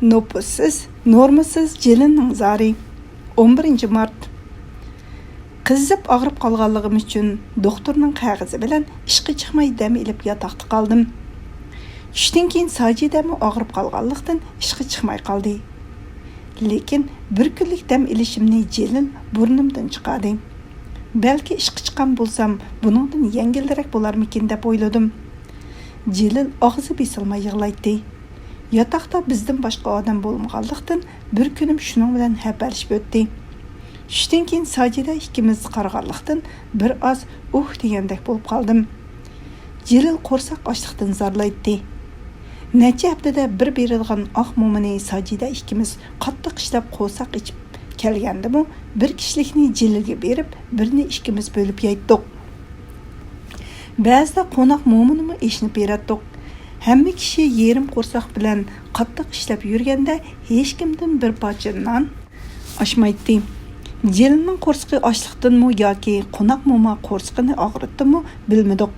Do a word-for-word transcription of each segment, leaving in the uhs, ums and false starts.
نوپۇسسىز، نورمىسىز جېلىلنىڭ زارى. ئون بىرىنچى مارت. قىزىپ ئاغرىپ قالغانلىقىم ئۈچۈن دوختۇرنىڭ قەغىزى بىلەن ئىشقا چىقماي دەم ئېلىپ ياتاقتا قالدىم. چۈشتىن كېيىن ساجىدەمۇ ئاغرىپ قالغانلىقتىن ئىشقا چىقماي قالدى. لېكىن بىر كۈنلۈك دەم ئېلىشىمنى جېلىل بۇرنۇمدىن چىقاردى. بەلكى ئىشقا چىققان بولسام، بۇنىڭدىن يەڭگىلرەك بولارمىكىن دەپ ئويلىدىم. جېلىل ئاغزى بېسىلماي يىغلايتتى. ياتاقتا بىزدىن باشقا ئادەم بولمىغانلىقتىن، بىر كۈنۈم شۇنىڭ بىلەن ھەپەلىشىپ ئۆتتى. چۈشتىن كېيىن ساجىدە ئىككىمىز قارىغانلىقتىن، بىر ئاز ئۇھ دېگەندەك بولۇپ قالدىم. جېلىل قورساق ئاچلىقتىن زارلايتتى. نەچچە ھەپتىدە بىر بېرىدىغان ئاق مومىنى ساجىدە ئىككىمىز قاتتىق ئىشلەپ قورساق ئېچىپ كەلگەندىمۇ، بىر كىشىلىكنى جېلىلگە بېرىپ، بىرنى ئىككىمىز بۆلۈپ يەيتتۇق. بەزىدە قوناق مومىنىمۇ ئېشىنى بېرەتتۇق. ھەممە كىشى يېرىم قورساق بىلەن قاتتىق ئىشلەپ يۈرگەندە، ھېچكىمدىن بىر پارچە نان ئاشمايتتى. جېلىلنىڭ قورسىقى ئاچلىقتىنمۇ ياكى قوناق موما قورسىقىنى ئاغرىتتىمۇ بىلمىدۇق.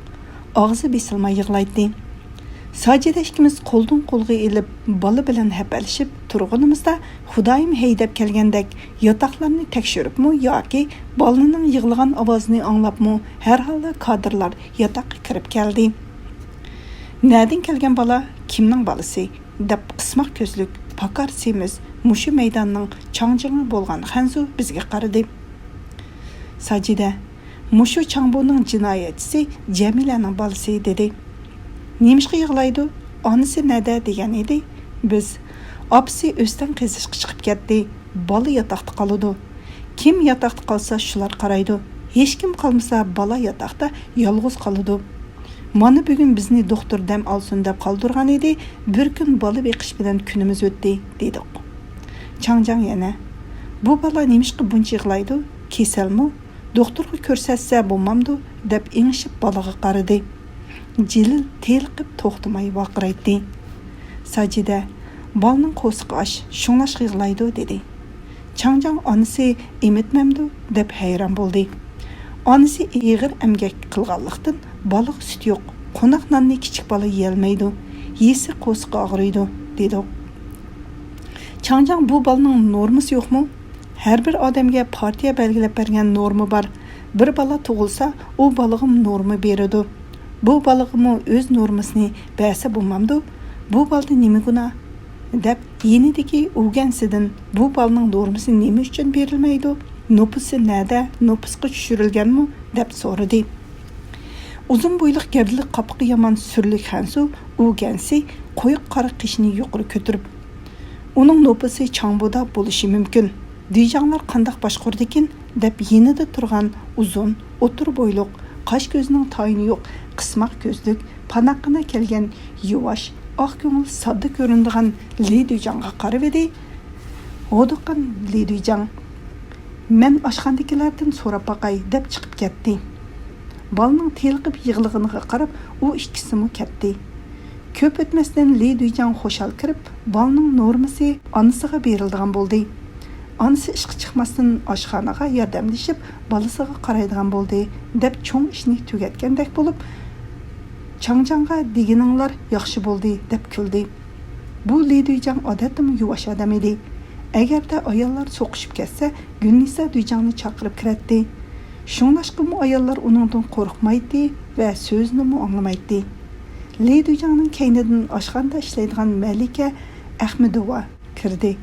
ئاغزى بېسىلماي يىغلايتتى. ساجىدە ئىككىمىز قولدىن قولغا ئېلىپ، بالا بىلەن ھەپەلىشىپ تۇرغىنىمىزدا، خۇدايىم ھەيدەپ كەلگەندەك ياتاقلارنى تەكشۈرۈپمۇ ياكى بالىنىڭ يىغلىغان ئاۋازىنى ئاڭلاپمۇ، ھەرھالدا كادىرلار ياتاققا كىرىپ كەلدى. «نەدىن كەلگەن بالا؟ كىمنىڭ بالىسى؟» دەپ قىسماق كۆزلۈك، پاكار سېمىز، مۇشۇ مەيداننىڭ چاڭجىڭى بولغان خەنزۇ بىزگە قارىدى. ساجىدە، «مۇشۇ چاڭبۇنىڭ جىنايەتچىسى جەمىلەنىڭ بالىسى» دېدى. «نېمىشقا يىغلايدۇ؟ ئانىسى نەدە؟» دېگەن ئىدى. بىز، «ئاپىسى ئۆستەڭ قېزىشقا چىقىپ كەتتى. بالا ياتاقتا قالىدۇ. كىم ياتاقتا قالسا، شۇلار قارايدۇ. ھېچكىم قالمىسا، بالا ياتاقتا يالغۇز قالىدۇ. مانا بۈگۈن بىزنى دوختۇر دەم ئالسۇن دەپ قالدۇرغان ئىدى. بىر كۈن بالا بېقىش بىلەن كۈنىمىز ئۆتتى» دېدۇق. چاڭجاڭ يەنە، «بۇ بالا نېمىشقا بۇنچە يىغلايدۇ؟ كېسەلمۇ؟ دوختۇرغا كۆرسەتسە بولمامدۇ؟» دەپ ئېڭىشىپ بالىغا قارىدى. جېلىل تېلىقىپ توختىماي ۋارقىرايتتى. ساجىدە، «بالىنىڭ قورسىقى ئاچ، شۇڭلاشقا يىغلايدۇ» دېدى. چاڭجاڭ ئانىسى ئېمىتمەمدۇ دەپ ھەيران بولدى. «ئانىسى ئېغىر ئەمگەك قىلغانلىقتىن بالىغا سۈت يوق، قوناق ناننى كىچىك بالا يېيەلمەيدۇ، يېسە قورسىقى ئاغرىيدۇ» دېدۇق. چاڭجاڭ، «بۇ بالىنىڭ نورمىسى يوقمۇ؟ ھەر بىر ئادەمگە پارتىيە بەلگىلەپ بەرگەن نورما بار. بىر بالا تۇغۇلسا، ئۇ بالىغىمۇ نورما بېرىدۇ. بۇ بالىغىمۇ ئۆز نورمىسىنى بەرسە بولمامدۇ؟ بۇ بالىدا نېمە گۇناھ؟» دەپ، يېنىدىكى ئۇگەنسىدىن، «بۇ بالىنىڭ نورمىسى نېمە ئۈچۈن بېرىلمەيدۇ؟ نوپۇسى نەدە؟ نوپۇسقا چۈشۈرۈلگەنمۇ؟» دەپ سورىدى. ئۇزۇن بويلۇق، گەۋدىلىك، قاپىقى يامان سۈرلۈك خەنزۇ ئۇگەنسى قويۇق قارا قېشىنى يۇقىرى كۆتۈرۈپ، «ئۇنىڭ نوپۇسى چاڭبۇدا بولۇشى مۇمكىن. دۈيجاڭلار قانداق باشقۇرىدىكىن؟» دەپ، يېنىدا تۇرغان ئۇزۇن، ئوتتۇرا بويلۇق، قاش-كۆزىنىڭ تايىنى يوق، قىسماق كۆزلۈك، پاناققىنا كەلگەن يۇۋاش، ئاق كۆڭۈل، ساددا كۆرۈنىدىغان لى دۈيجاڭغا قارىۋىدى. «ھودۇققان لى دۈيجاڭ، مەن ئاشخانىدىكىلەردىن سوراپ باقاي» دەپ چىقىپ كەتتى. بالىنىڭ تېلىقىپ يىغلىغىنىغا قاراپ، ئۇ ئىككىسىمۇ كەتتى. كۆپ ئۆتمەستىن لى دۈيجاڭ خۇشال كىرىپ، بالىنىڭ نورمىسى ئانىسىغا بېرىلىدىغان بولدى. ئانىسى ئىشقا چىقماستىن ئاشخانىغا ياردەملىشىپ، بالىسىغا قارايدىغان بولدى، دەپ چوڭ ئىشنى تۈگەتكەندەك بولۇپ، چاڭجاڭغا «دېگىنىڭلار ياخشى بولدى» دەپ كۈلدى. بۇ لى دۈيجاڭ ئادەتتىمۇ يۇۋاش ئادەم ئىدى. ئەگەردە ئاياللار سوقۇشۇپ كەتسە، گۈلنىسا دۈيجاڭنى چاقىرىپ كىرەتتى. شۇڭلاشقىمۇ ئاياللار ئۇنىڭدىن قورقمايتتى ۋە سۆزىنىمۇ ئاڭلىمايتتى. لى دۈيجاڭنىڭ كەينىدىن ئاشخانىدا ئىشلەيدىغان مەلىكە ئەخمىدوۋا كىردى.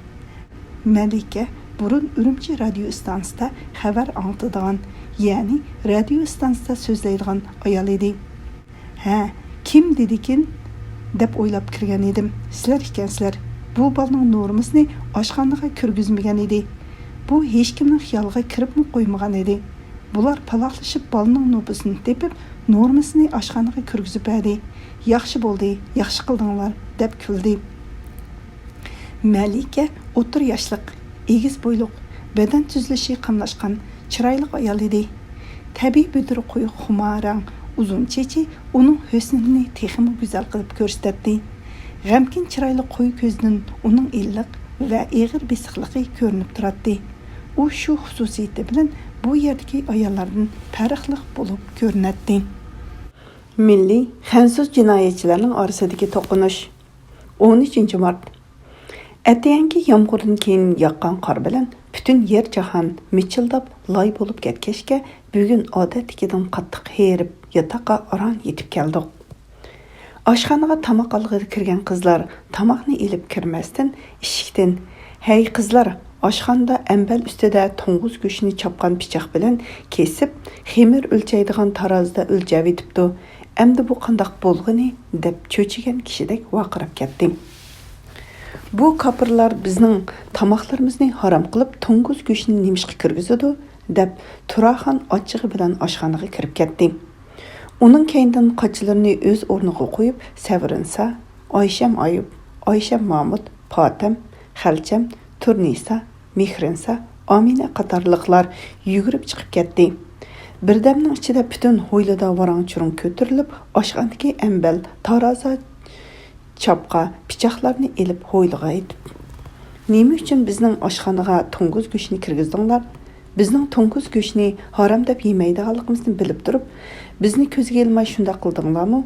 مەلىكە بۇرۇن ئۈرۈمچى رادىيو ئىستانسىسىدا خەۋەر ئاڭلىتىدىغان، يەنى رادىيو ئىستانسىسىدا سۆزلەيدىغان ئايال ئىدى. «ھە، كىم دېدىكىن؟» دەپ ئويلاپ كىرگەن ئىدىم. «سىلەر ئىكەنسىلەر.» بۇ بالىنىڭ نورمىسىنى ئاشخانىغا كىرگۈزمىگەن ئىدى. بۇ ھېچكىمنىڭ خىيالىغا كىرىپمۇ قويمىغان ئىدى. بۇلار پالاقلىشىپ بالىنىڭ نوپۇسىنى تېپىپ، نورمىسىنى ئاشخانىغا كىرگۈزۈپ بەردى. «ياخشى بولدى، ياخشى قىلدىڭلار» دەپ كۈلدى. مەلىكە ئوتتۇرا ياشلىق، ئېگىز بويلۇق، بەدەن تۈزۈلۈشى قاملاشقان، چىرايلىق ئايال ئىدى. تەبىئىي بۈدرە قويۇق خۇمار رەڭ ئۇزۇن چېچى ئۇنىڭ ھۆسنىنى تېخىمۇ گۈزەل قىلىپ كۆرسىتەتتى. غەمكىن چىرايلىق قويۇق كۆزىدىن ئۇنىڭ ئىللىق ۋە ئېغىر بېسىقلىقى كۆرۈنۈپ تۇراتتى. ئۇ شۇ خۇسۇسىيىتى بىلەن بۇ يەردىكى ئاياللاردىن پەرقلىق بولۇپ كۆرۈنەتتى. مىللىي خەنزۇ جىنايەتچىلەرنىڭ ئارىسىدىكى توقۇنۇش. ئون ئۈچىنچى مارت. ئەتىگەنكى يامغۇردىن كېيىن ياغقان قار بىلەن پۈتۈن يەر جاھان مىچىلداپ لاي بولۇپ كەتكەچكە، بۈگۈن ئادەتتىكىدىن قاتتىق ھېرىپ، ياتاققا ئاران يېتىپ كەلدۇق. ئاشخانىغا تاماق ئالغىلى كىرگەن قىزلار تاماقنى ئېلىپ كىرمەستىن، ئىشىكتىن، «ھەي قىزلار، ئاشخانىدا ئەمبەل ئۈستىدە توڭگۇز گۆشىنى چاپقان پىچاق بىلەن كېسىپ، خېمىر ئۆلچەيدىغان تارازىدا ئۆلچەۋېتىپتۇ. ئەمدى بۇ قانداق بولغىنى؟» دەپ چۆچۈگەن كىشىدەك ۋارقىراپ كەتتى. «بۇ كاپىرلار بىزنىڭ تاماقلىرىمىزنى ھارام قىلىپ، توڭگۇز گۆشىنى نېمىشقا كىرگۈزىدۇ؟» دەپ، تۇراخان ئاچچىقى بىلەن ئاشخانىغا كىرىپ كەتتى. ئۇنىڭ كەينىدىن قاچىلىرىنى ئۆز ئورنىغا قويۇپ، سەۋرىنسا، ئايشەم ئايۇپ، ئايشەم مامۇت، پاتەم، خەلچەم، تۇرنىسا، مېھرىنسا، ئامىنە قاتارلىقلار يۈگۈرۈپ چىقىپ كەتتى. بىردەمنىڭ ئىچىدە پۈتۈن ھويلىدا ۋاراڭ-چۇرۇڭ كۆتۈرۈلۈپ، ئاشخانىدىكى ئەمبەل، تارازا، چاپقا، پىچاقلارنى ئېلىپ ھويلىغا ئېتىپ، «نېمە ئۈچۈن بىزنىڭ ئاشخانىغا توڭگۇز گۆشىنى كىرگۈزدۈڭلار؟ بىزنىڭ توڭگۇز گۆشىنى ھارام دەپ يېمەيدىغانلىقىمىزنى بىلىپ تۇرۇپ، بىزنى كۆزگە ئىلماي شۇنداق قىلدىڭلارمۇ؟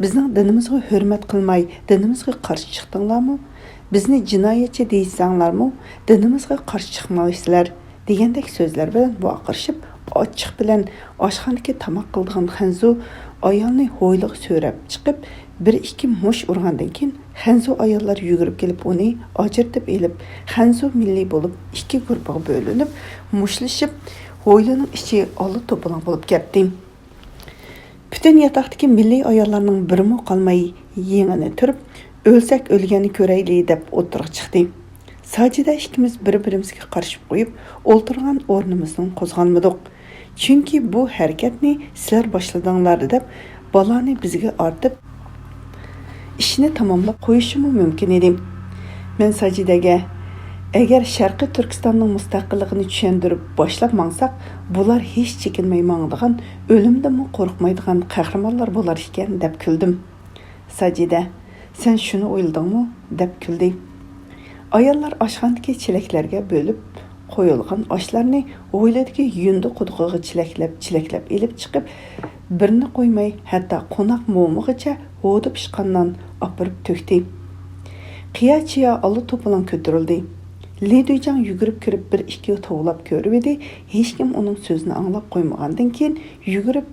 بىزنىڭ دىنىمىزغا ھۆرمەت قىلماي، دىنىمىزغا قارشى چىقتىڭلارمۇ؟ بىزنى جىنايەتچى دېيىشسەڭلارمۇ، دىنىمىزغا قارشى چىقمايسىلەر» دېگەندەك سۆزلەر بىلەن ۋارقىرىشىپ، ئاچچىق بىلەن ئاشخانىدىكى تاماق قىلىدىغان خەنزۇ ئايالنى ھويلىغا سۆرەپ چىقىپ، بىر ئىككى مۇش ئۇرغاندىن كېيىن، خەنزۇ ئاياللار يۈگۈرۈپ كېلىپ ئۇنى ئاجرىتىپ ئېلىپ، خەنزۇ مىللىي بولۇپ ئىككى گۇرۇپپىغا بۆلۈنۈپ، مۇشلىشىپ، ھويلىنىڭ ئىچى ئالا-توپىلاڭ بولۇپ كەتتى. پۈتۈن ياتاقتىكى مىللىي ئاياللارنىڭ بىرىمۇ قالماي يېڭىنى تۈرۈپ، «ئۆلسەك ئۆلگەننى كۆرەيلى» دەپ ئوتتۇرىغا چىقتى. ساجىدە ئىككىمىز بىر-بىرىمىزگە قارىشىپ قويۇپ، ئولتۇرغان ئورنىمىزدىن قوزغالمىدۇق. چۈنكى بۇ ھەرىكەتنى سىلەر باشلىدىڭلار دەپ، بالانى بىزگە ئارتىپ، ئىشنى تاماملاپ قويۇشىمۇ مۇمكىن ئىدى. مەن ساجىدەگە، «ئەگەر شەرقىي تۈركىستاننىڭ مۇستەقىللىقىنى چۈشەندۈرۈپ باشلاپ ماڭساق، بۇلار ھېچ چېكىنمەي ماڭىدىغان، ئۆلۈمدىنمۇ قورقمايدىغان قەھرىمانلار بولار ئىكەن» دەپ كۈلدۈم. ساجىدە، «سەن شۇنى ئويلىدىڭمۇ؟» دەپ كۈلدى. ئاياللار ئاشخانىدىكى چېلەكلەرگە بۆلۈپ قويۇلغان ئاشلارنى ھويلىدىكى يۇندى قۇدۇقىغا چېلەكلەپ، چېلەكلەپ ئېلىپ چىقىپ، بىرنى قويماي، ھەتتا قوناق مومىغىچە ھودۇپ پىشقاننان ئاپىرىپ تۆكتى. قىيا-چىيا ئالا-توپىلاڭ كۆتۈرۈلدى. لى دۈيجاڭ يۈگۈرۈپ كىرىپ بىر ئىككى توۋلاپ كۆرۈۋىدى، ھېچكىم ئۇنىڭ سۆزىنى ئاڭلاپ قويمىغاندىن كېيىن يۈگۈرۈپ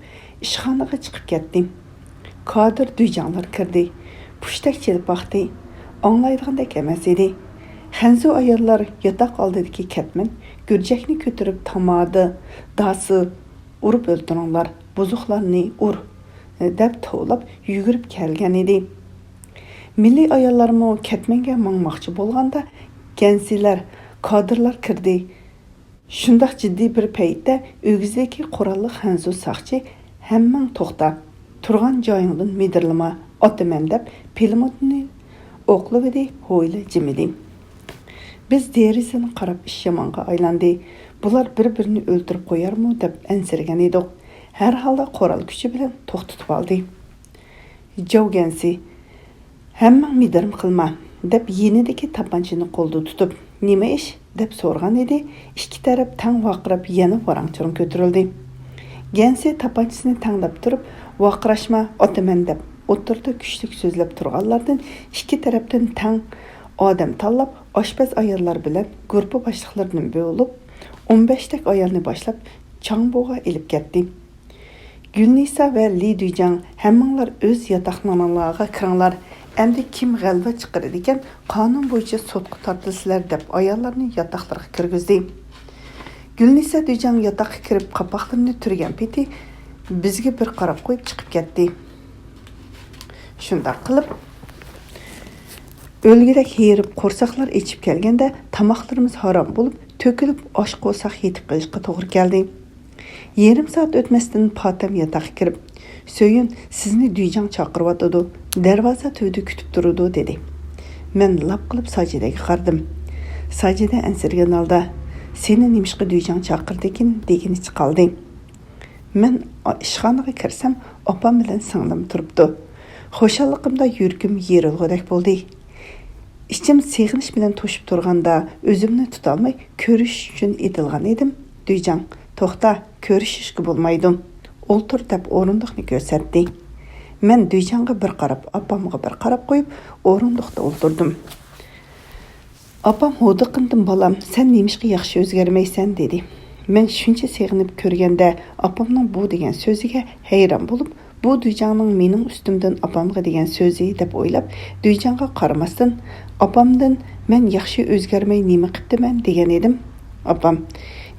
ئىشخانىغا چىقىپ كەتتى. كادىر دۈيجاڭلار كىردى. پۇشتەك چېلىپ باقتى. ئاڭلايدىغاندەك ئەمەس ئىدى. خەنزۇ ئاياللار ياتاق ئالدىدىكى كەتمەن، گۈرجەكنى كۆتۈرۈپ تامادە، داسى، «ئۇرۇپ ئۆلتۈرۈڭلار، بۇزۇقلارنى ئۇر» دەپ توۋلاپ يۈگۈرۈپ كەلگەن ئىدى. مىللىي ئاياللارمۇ كەتمەنگە ماڭماقچى بولغاندا، گەنسىلەر، كادىرلار كىردى. شۇنداق جىددىي بىر پەيتتە ئۆگزىدىكى قوراللىق خەنزۇ ساقچى، «ھەممىڭ توختا! تۇرغان جايىڭدىن مىدىرلىما، ئاتىمەن!» دەپ پىلىموتنى ئوقلىۋىدى، ھويلا جىمىدى. بىز دېرىزىدىن قاراپ ئىش يامانغا ئايلاندى. بۇلار بىر-بىرىنى ئۆلتۈرۈپ قويارمۇ دەپ ئەنسىرىگەن ئىدۇق. ھەر ھالدا قورال كۈچى بىلەن توختىتىپ ئالدى. جاۋ گەنسى، «ھەممىڭ مىدىرىم قىلما» دەپ يېنىدىكى تاپانچىنى قولىدا تۇتۇپ، «نېمە ئىش؟» دەپ سورىغان ئىدى. ئىككى تەرەپ تەڭ ۋارقىراپ يەنە ۋاراڭ-چۇرۇڭ كۆتۈرۈلدى. گەنسى تاپانچىسىنى تەڭلەپ تۇرۇپ، «ۋارقىراشما، ئاتىمەن!» دەپ ئوتتۇرىدا كۈچلۈك سۆزلەپ تۇرغانلاردىن ئىككى تەرەپتىن تەڭ ئادەم تاللاپ، ئاشپەز ئاياللار بىلەن گۇرۇپپا باشلىقلىرىدىن بولۇپ، ئون بەشتەك ئايالنى باشلاپ، چاڭبوغا ئېلىپ كەتتى. گۈلنىسا ۋە لى دۈيجاڭ، «ھەممىڭلار ئۆز ياتاقلىرىڭلارغا كىرىڭلار. ئەمدى كىم غەلۋە چىقىرىدىكەن، قانۇن بويىچە سوتقا تارتىلىسىلەر» دەپ ئاياللارنى ياتاقلىرىغا كىرگۈزدى. گۈلنىسا دۈيجاڭ ياتاققا كىرىپ قاپاقلىرىنى تۈرگەن پېتى بىزگە بىر قاراپ قويۇپ چىقىپ كەتتى. شۇنداق قىلىپ، ئۆلگۈدەك ھېرىپ، قورساقلار ئېچىپ كەلگەندە، تاماقلىرىمىز ھارام بولۇپ، تۆكۈلۈپ، ئاچ قورساق يېتىپ قېلىشقا توغرا كەلدى. يېرىم سائەت ئۆتمەستىن پاتەم ياتاققا كىرىپ، «سۆيۈن، سىزنى دۈيجاڭ چاقىرىۋاتىدۇ، دەرۋازا تۈۋىدە كۈتۈپ تۇرىدۇ» دېدى. مەن لاپ قىلىپ ساجىدەگە قارىدىم. ساجىدە ئەنسىرىگەن ھالدا، «سېنى نېمىشقا دۈيجاڭ چاقىردىكىن؟» دېگىنىچە قالدى. مەن ئىشخانىغا كىرسەم، ئاپام بىلەن سىڭلىم تۇرۇپتۇ. خۇشاللىقىمدا يۈرىكىم يېرىلغۇدەك بولدى. ئىچىم سېغىنىش بىلەن توشۇپ تۇرغاندا، ئۆزۈمنى تۇتالماي، كۆرۈشۈش ئۈچۈن ئېتىلغان ئىدىم. «دۈيجاڭ، توختا، كۆرۈشۈشكە بولمايدۇ. ئولتۇر» دەپ ئورۇندۇقنى كۆرسەتتى. مەن دۈيجاڭغا بىر قاراپ، ئاپامغا بىر قاراپ قويۇپ، ئورۇندۇقتا ئولتۇردۇم. ئاپام ھودۇققىنىدىن، «بالام، سەن نېمىشقا ياخشى ئۆزگەرمەيسەن؟» دېدى. مەن شۇنچە سېغىنىپ كۆرگەندە ئاپامنىڭ بۇ دېگەن سۆزىگە ھەيران بولۇپ، بۇ دۈيجاڭنىڭ مېنىڭ ئۈستۈمدىن ئاپامغا دېگەن سۆزى دەپ ئويلاپ، دۈيجاڭغا قارىماستىن، ئاپامدىن، «مەن ياخشى ئۆزگەرمەي نېمە قىپتىمەن؟» دېگەن ئىدىم. ئاپام،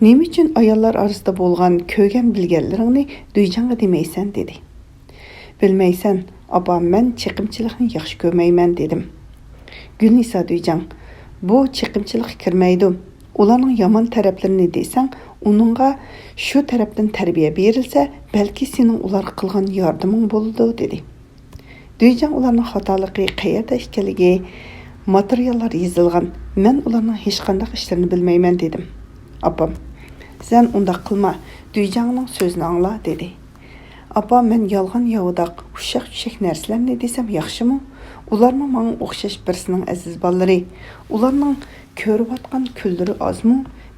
«نېمە ئۈچۈن ئاياللار ئارىسىدا بولغان كۆرگەن بىلگەنلىرىڭنى دۈيجاڭغا دېمەيسەن؟» دېدى. «بىلمەيسەن، ئاپام، مەن چېقىمچىلىقنى ياخشى كۆرمەيمەن» دېدىم. گۈلنىسا دۈيجاڭ، «بۇ چېقىمچىلىققا كىرمەيدۇ. ئۇلارنىڭ يامان تەرەپلىرىنى دېسەڭ، ئۇنىڭغا شۇ تەرەپتىن تەربىيە بېرىلسە، بەلكى سېنىڭ ئۇلارغا قىلغان ياردىمىڭ بولىدۇ» دېدى. دۈيجاڭ، «ئۇلارنىڭ خاتالىقى قەيەردە ئىكەنلىكى ماتېرىياللار يېزىلغان. مەن ئۇلارنىڭ ھېچقانداق ئىشلىرىنى بىلمەيمەن» دېدىم. ئاپام، «سەن ئۇنداق قىلما، دۈيجاڭنىڭ سۆزىنى ئاڭلا» دېدى. «ئاپا، مەن يالغان ياۋىداق، ئۇششاق-چۈششەك نەرسىلەرنى دېسەم ياخشىمۇ؟ ئۇلارمۇ ماڭا ئوخشاش بىرسىنىڭ ئەزىز بالىلىرى. ئۇلارنىڭ كۆرۈۋاتقان كۈنلىرى ئازمۇ؟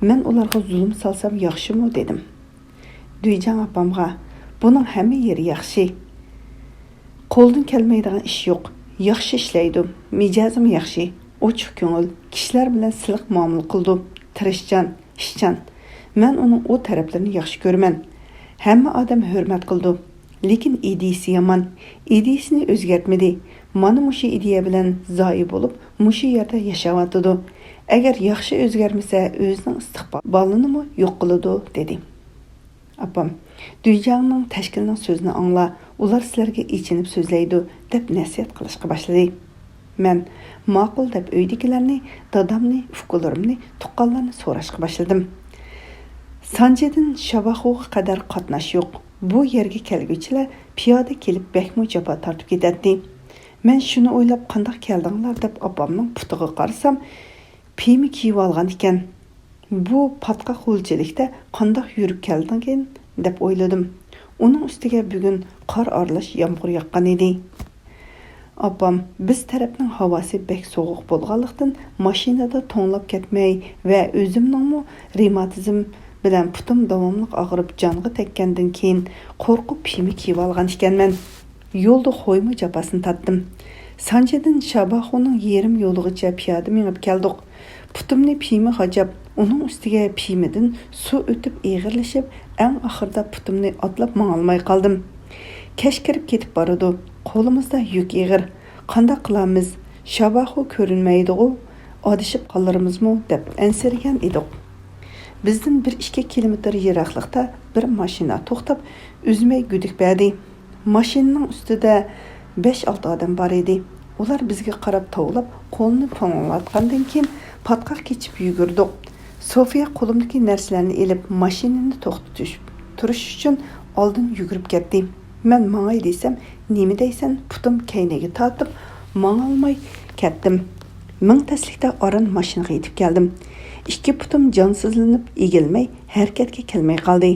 مەن ئۇلارغا زۇلۇم سالسام ياخشىمۇ؟» دېدىم. دۈيجاڭ ئاپامغا، «بۇنىڭ ھەممە يېرى ياخشى. قولدىن كەلمەيدىغان ئىش يوق. ياخشى ئىشلەيدۇ. مىجەزىمۇ ياخشى. ئوچۇق كۆڭۈل. كىشىلەر بىلەن سىلىق مۇئامىلە قىلىدۇ. تىرىشچان، ئىشچان. مەن ئۇنىڭ ئۇ تەرەپلىرىنى ياخشى كۆرىمەن. ھەممە ئادەم ھۆرمەت قىلىدۇ. لېكىن ئىدىيىسى يامان. ئىدىيىسىنى ئۆزگەرتمىدى. مانا مۇشۇ ئىدىيە بىلەن زايى بولۇپ، مۇشۇ يەردە ياشاۋاتىدۇ. ئەگەر ياخشى ئۆزگەرمىسە، ئۆزىنىڭ ئىستىقبالىنىمۇ يوق قىلىدۇ» دېدى. ئاپام، «دۈيجاڭنىڭ، تەشكىلنىڭ سۆزىنى ئاڭلا، ئۇلار سىلەرگە ئېچىنىپ سۆزلەيدۇ» دەپ نەسىھەت قىلىشقا باشلىدى. مەن، «ماقۇل» دەپ ئۆيدىكىلەرنى، دادامنى، ئۇكىلىرىمنى، تۇغقانلارنى سوراشقا باشلىدىم. سانجىدىن شاباخۇغا قەدەر قاتناش يوق. بۇ يەرگە كەلگۈچىلەر پىيادە كېلىپ بەكمۇ جاپا تارتىپ كېتەتتى. مەن شۇنى ئويلاپ، «قانداق كەلدىڭلار؟» دەپ ئاپامنىڭ پۇتىغا قارىسام، پىيمە كىيىۋالغان ئىكەن. «بۇ پاتقاق ھۆلچىلىكتە قانداق يۈرۈپ كەلدىڭكىن؟» دەپ ئويلىدىم. ئۇنىڭ ئۈستىگە بۈگۈن قار ئارىلاش يامغۇر ياغقان ئىدى. ئاپام، «بىز تەرەپنىڭ ھاۋاسى بەك سوغۇق بولغانلىقتىن، ماشىنىدا توڭلاپ كەتمەي ۋە ئۆزۈمنىڭمۇ رېماتىزم بىلەن پۇتۇم داۋاملىق ئاغرىپ جانغا تەگكەندىن كېيىن، قورقۇپ پىيمە كىيىۋالغان ئىكەنمەن. يولدا خويمۇ جاپاسىنى تارتتىم. سانجىدىن شاباخۇنىڭ يېرىم يولىغىچە پىيادە مېڭىپ كەلدۇق. پۇتۇمنى پىيمە غاجاپ، ئۇنىڭ ئۈستىگە پىيمىدىن سۇ ئۆتۈپ ئېغىرلىشىپ، ئەڭ ئاخىرىدا پۇتۇمنى ئاتلاپ ماڭالماي قالدىم. كەچ كىرىپ كېتىپ بارىدۇ. قولىمىزدا يۈك ئېغىر. قانداق قىلارمىز؟ شاباخۇ كۆرۈنمەيدىغۇ؟ ئادىشىپ قالارمىزمۇ؟» دەپ ئەنسىرىگەن ئىدۇق. بىزدىن بىر ئىككى كىلومېتىر يىراقلىقتا بىر ماشىنا توختاپ، ئۈزمەي گۈدۈك بەردى. ماشىنىنىڭ ئۈستىدە بەش-ئالتە ئادەم بار ئىدى. ئۇلار بىزگە قاراپ توۋلاپ، قولىنى پوڭلاتقاندىن كېيىن، پاتقاق كېچىپ يۈگۈردۇق. سوفىيە قولۇمدىكى نەرسىلەرنى ئېلىپ، ماشىنىنى توختىتىش، تۇرۇش ئۈچۈن ئالدىن يۈگۈرۈپ كەتتى. مەن ماڭاي دېسەم، «نېمە دەيسەن؟» پۇتۇم كەينىگە تارتىپ، ماڭالماي كەتتىم. مىڭ تەسلىكتە ئاران ماشىنىغا يېتىپ كەلدىم. ئىككى پۇتۇم جانسىزلىنىپ، ئېگىلمەي، ھەرىكەتكە كەلمەي قالدى.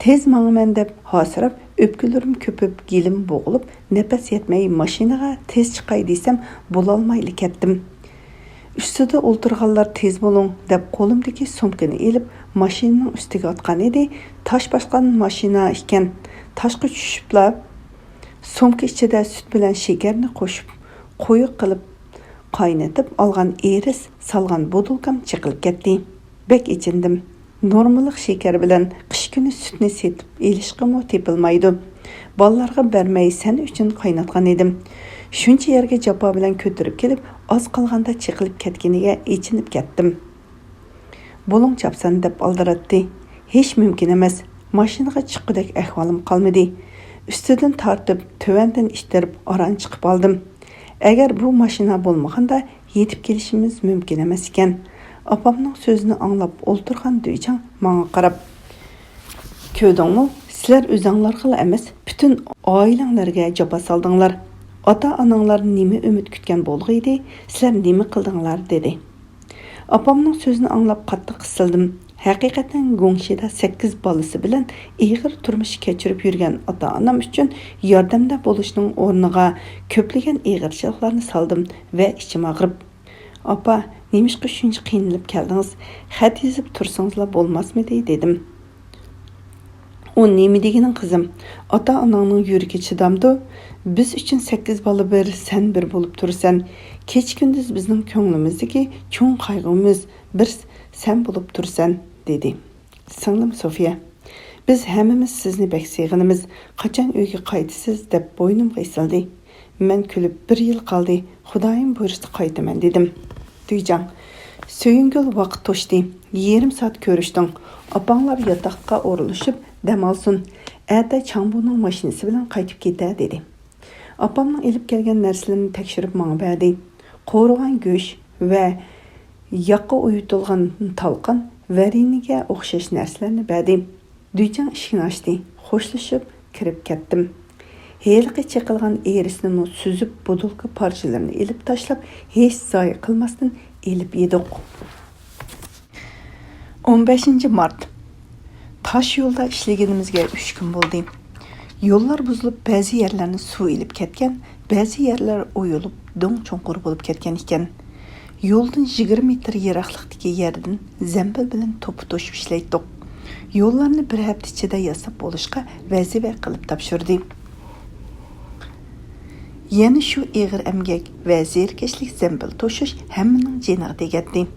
تېز ماڭىمەن دەپ ھاسىراپ، ئۆپكىلىرىم كۆپۈپ، گېلىم بوغۇلۇپ، نەپەس يەتمەي، ماشىنىغا تېز چىقاي دېسەم، بولالمايلا كەتتىم. ئۈستىدە ئولتۇرغانلار «تېز بولۇڭ» دەپ، قولۇمدىكى سومكىنى ئېلىپ، ماشىنىنىڭ ئۈستىگە ئاتقان ئىدى. تاش باسقان ماشىنا ئىكەن. تاشقا چۈشۈپلا، سومكا ئىچىدە سۈت بىلەن شېكەرنى قوشۇپ، قويۇق قىلىپ قاينىتىپ ئالغان ئىرىس سالغان بوتۇلكام چېقىلىپ كەتتى. بەك ئېچىندىم. نورمىلىق شېكەر بىلەن قىش كۈنى سۈتنى سېتىپ ئېلىشقىمۇ تېپىلمايدۇ. بالىلارغا بەرمەي سەن ئۈچۈن قايناتقان ئىدىم. شۇنچە يەرگە جاپا بىلەن كۆتۈرۈپ كېلىپ، ئاز قالغاندا چېقىلىپ كەتكىنىگە ئېچىنىپ كەتتىم. «بولۇڭ چاپسان» دەپ ئالدىراتتى. ھېچ مۇمكىن ئەمەس. ماشىنىغا چىققۇدەك ئەھۋالىم قالمىدى. ئۈستىدىن تارتىپ، تۆۋەندىن ئىتتىرىپ، ئاران چىقىپ ئالدىم. ئەگەر بۇ ماشىنا بولمىغاندا، يېتىپ كېلىشىمىز مۇمكىن ئەمەس ئىكەن. ئاپامنىڭ سۆزىنى ئاڭلاپ ئولتۇرغان دۈيجاڭ ماڭا قاراپ، «كۆردۈڭمۇ؟ سىلەر ئۆزۈڭلارغىلا ئەمەس، پۈتۈن ئائىلەڭلارگە جاپا سالدىڭلار. ئاتا-ئاناڭلار نېمە ئۈمىد كۈتكەن بولغىيدى، سىلەر نېمە قىلدىڭلار؟» دېدى. ئاپامنىڭ سۆزىنى ئاڭلاپ قاتتىق قىستىلدىم. ھەقىقەتەن گۇڭشىدا سەككىز بالىسى بىلەن ئېغىر تۇرمۇش كەچۈرۈپ يۈرگەن ئاتا-ئانام ئۈچۈن ياردەمدە بولۇشنىڭ ئورنىغا كۆپلىگەن ئېغىرچىلىقلارنى سالدىم ۋە ئىچىم ئاغرىپ، «ئاپا، نېمىشقا شۇنچە قىينىلىپ كەلدىڭىز؟ خەت يېزىپ تۇرسىڭىزلا بولماسمىدى؟» دېدىم. ئۇ، «نېمە دېگىنىڭ قىزىم؟ ئاتا-ئاناڭنىڭ يۈرىكى چىدامدۇ؟ بىز ئۈچۈن سەككىز بالا بىر، سەن بىر بولۇپ تۇرىسەن. كېچە-كۈندۈز بىزنىڭ كۆڭلىمىزدىكى چوڭ قايغۇمىز بىر سەن بولۇپ تۇرىسەن، دېدى. سىڭلىم سوفىيە، بىز ھەممىمىز سىزنى بەك سېغىنىمىز، قاچان ئۆيگە قايتىسىز دەپ بوينۇمغا ئېسىلدى. مەن كۈلۈپ، بىر يىل قالدى، خۇدايىم بۇيرۇسا قايتىمەن دېدىم. دۈيجاڭ، سۆيۈنگۈل ۋاقىت توشتى، يېرىم سائەت كۆرۈشتۈڭ، ئاپاڭلار ياتاققا ئورۇنلىشىپ دەم ئالسۇن، ئەتە چاڭبۇنىڭ ماشىنىسى بىلەن قايتىپ كېتە دېدى. ئاپامنىڭ ئېلىپ كەلگەن نەرسىلىرىنى تەكشۈرۈپ ماڭا بەردى. قورۇغان گۆش ۋە ياغقا ئۇيۇتۇلغان تالقان، ۋەرىنىگە ئوخشاش نەرسىلەرنى بەردى. دۈيجاڭ ئىشىكنى ئاچتى. خوشلىشىپ كىرىپ كەتتىم. ھېلىقى چېقىلغان ئېرىسىنىمۇ سۈزۈپ، بوتۇلكا پارچىلىرىنى ئېلىپ تاشلاپ، ھېچ زايە قىلماستىن ئېلىپ يېدۇق. ئون بەشىنچى مارت. تاش يولدا ئىشلىگىنىمىزگە ئۈچ كۈن بولدى. يوللار بۇزۇلۇپ، بەزى يەرلەرنى سۇ ئېلىپ كەتكەن، بەزى يەرلەر ئويۇلۇپ، دۆڭ چوڭقۇر بولۇپ كەتكەن ئىكەن. يولدىن يىگىرمە مېتىر يىراقلىقتىكى يەردىن زەمبىل بىلەن توپا توشۇپ ئىشلەيتتۇق. يوللارنى بىر ھەپتە ئىچىدە ياساپ بولۇشقا ۋەزىپە قىلىپ تاپشۇردى. يەنە شۇ ئېغىر ئەمگەك ۋە زېرىكىشلىك زەمبىل توشۇش ھەممىنىڭ جېنىغا تېگەتتى.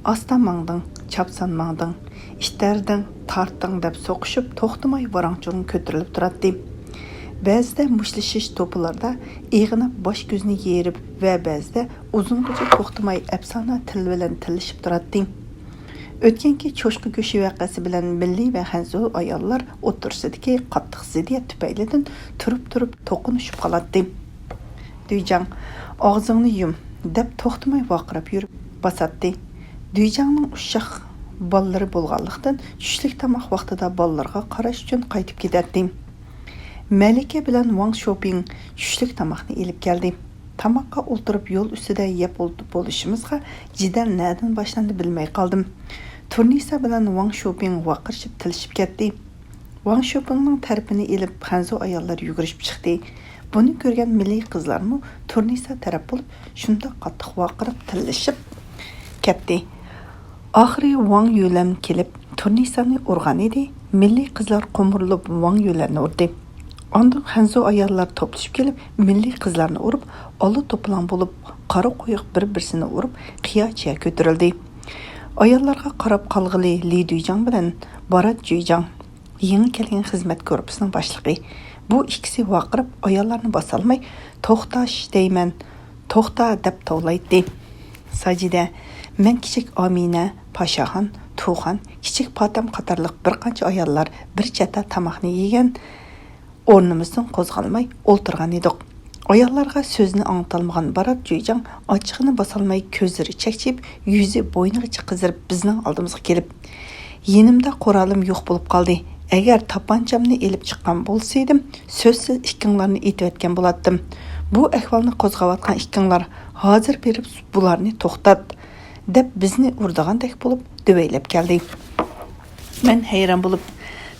ئاستا ماڭدىڭ، چاپسان ماڭدىڭ، ئىتتەردىڭ، تارتتىڭ دەپ سوقۇشۇپ، توختىماي ۋاراڭ-چۇرۇڭ كۆتۈرۈلۈپ تۇراتتى. بەزىدە مۇشتلىشىش توپىلاردا ئېغىناپ باش-كۆزنى يېرىپ ۋە بەزىدە ئۇزۇنغىچە توختىماي ئەپسانە تىل بىلەن تىللىشىپ تۇراتتى. ئۆتكەنكى چوشقا گۆشى ۋەقەسى بىلەن مىللىي ۋە خەنزۇ ئاياللار ئوتتۇرىسىدىكى قاتتىق زىددىيەت تۈپەيلىدىن تۇرۇپ-تۇرۇپ توقۇنۇشۇپ قالاتتى. دۈيجاڭ، «ئاغزىڭنى يۇم» دەپ توختىماي ۋارقىراپ يۈرۈپ باساتتى. دۈيجاڭنىڭ ئۇششاق بالىلىرى بولغانلىقتىن، چۈشلۈك تاماق ۋاقتىدا بالىلىرىغا قاراش ئۈچۈن قايتىپ كېتەتتى. مەلىكە بىلەن ۋاڭ شوپىڭ چۈشلۈك تاماقنى ئېلىپ كەلدى. تاماققا ئولتۇرۇپ يول ئۈستىدە يەپ ئولتۇرۇپ بولۇشىمىزغا جېدەل نەدىن باشلاندى بىلمەي قالدىم. تۇرنىسا بىلەن ۋاڭ شوپىڭ ۋارقىرىشىپ تىللىشىپ كەتتى. ۋاڭ شوپىڭنىڭ تەرىپىنى ئېلىپ خەنزۇ ئاياللار يۈگۈرۈشۈپ چىقتى. بۇنى كۆرگەن مىللىي قىزلارمۇ تۇرنىسا تەرەپ بولۇپ شۇنداق قاتتىق ۋارقىراپ تىللىشىپ كەتتى. ئاخىرى ۋاڭ يۈلەن كېلىپ تۇرنىسانى ئۇرغان ئىدى. مىللىي قىزلار قومۇرۇلۇپ ۋاڭ يۈلەننى ئۇردى. ئاندىن خەنزۇ ئاياللار توپلىشىپ كېلىپ مىللىي قىزلارنى ئۇرۇپ، ئالا توپىلاڭ بولۇپ، قارا قويۇق بىر-بىرسىنى ئۇرۇپ، قىيا-چىيا كۆتۈرۈلدى. ئاياللارغا قاراپ قالغىلى لى دۈيجاڭ بىلەن بارات جۈيجاڭ، يېڭى كەلگەن خىزمەت گۇرۇپپىسىنىڭ باشلىقى. بۇ ئىككىسى ۋارقىراپ ئاياللارنى باسالماي، «توختاش دەيمەن، توختا» دەپ توۋلايتتى. ساجىدە، مەن، كىچىك ئامىنە، پاشاخان، تۇخان، كىچىك پاتەم قاتارلىق بىر قانچە ئاياللار بىر چەتتە تاماقنى يېگەن ئورنىمىزدىن قوزغالماي ئولتۇرغان ئىدۇق. ئاياللارغا سۆزنى ئاڭلىتالمىغان بارات جۈيجاڭ ئاچچىقىنى باسالماي كۆزلىرى چەكچىيىپ، يۈزى بوينىغىچە قىزىرىپ بىزنىڭ ئالدىمىزغا كېلىپ، يېنىمدا قورالىم يوق بولۇپ قالدى. ئەگەر تاپانچامنى ئېلىپ چىققان بولسىدىم، سۆزسىز ئىككىڭلارنى ئېتىۋەتكەن بولاتتىم. بۇ ئەھۋالنى قوزغاۋاتقان ئىككىڭلار، ھازىر بېرىپ بۇلارنى توختات، دەپ بىزنى ئۇرىدىغاندەك بولۇپ دۆۋەيلەپ كەلدى. مەن ھەيران بولۇپ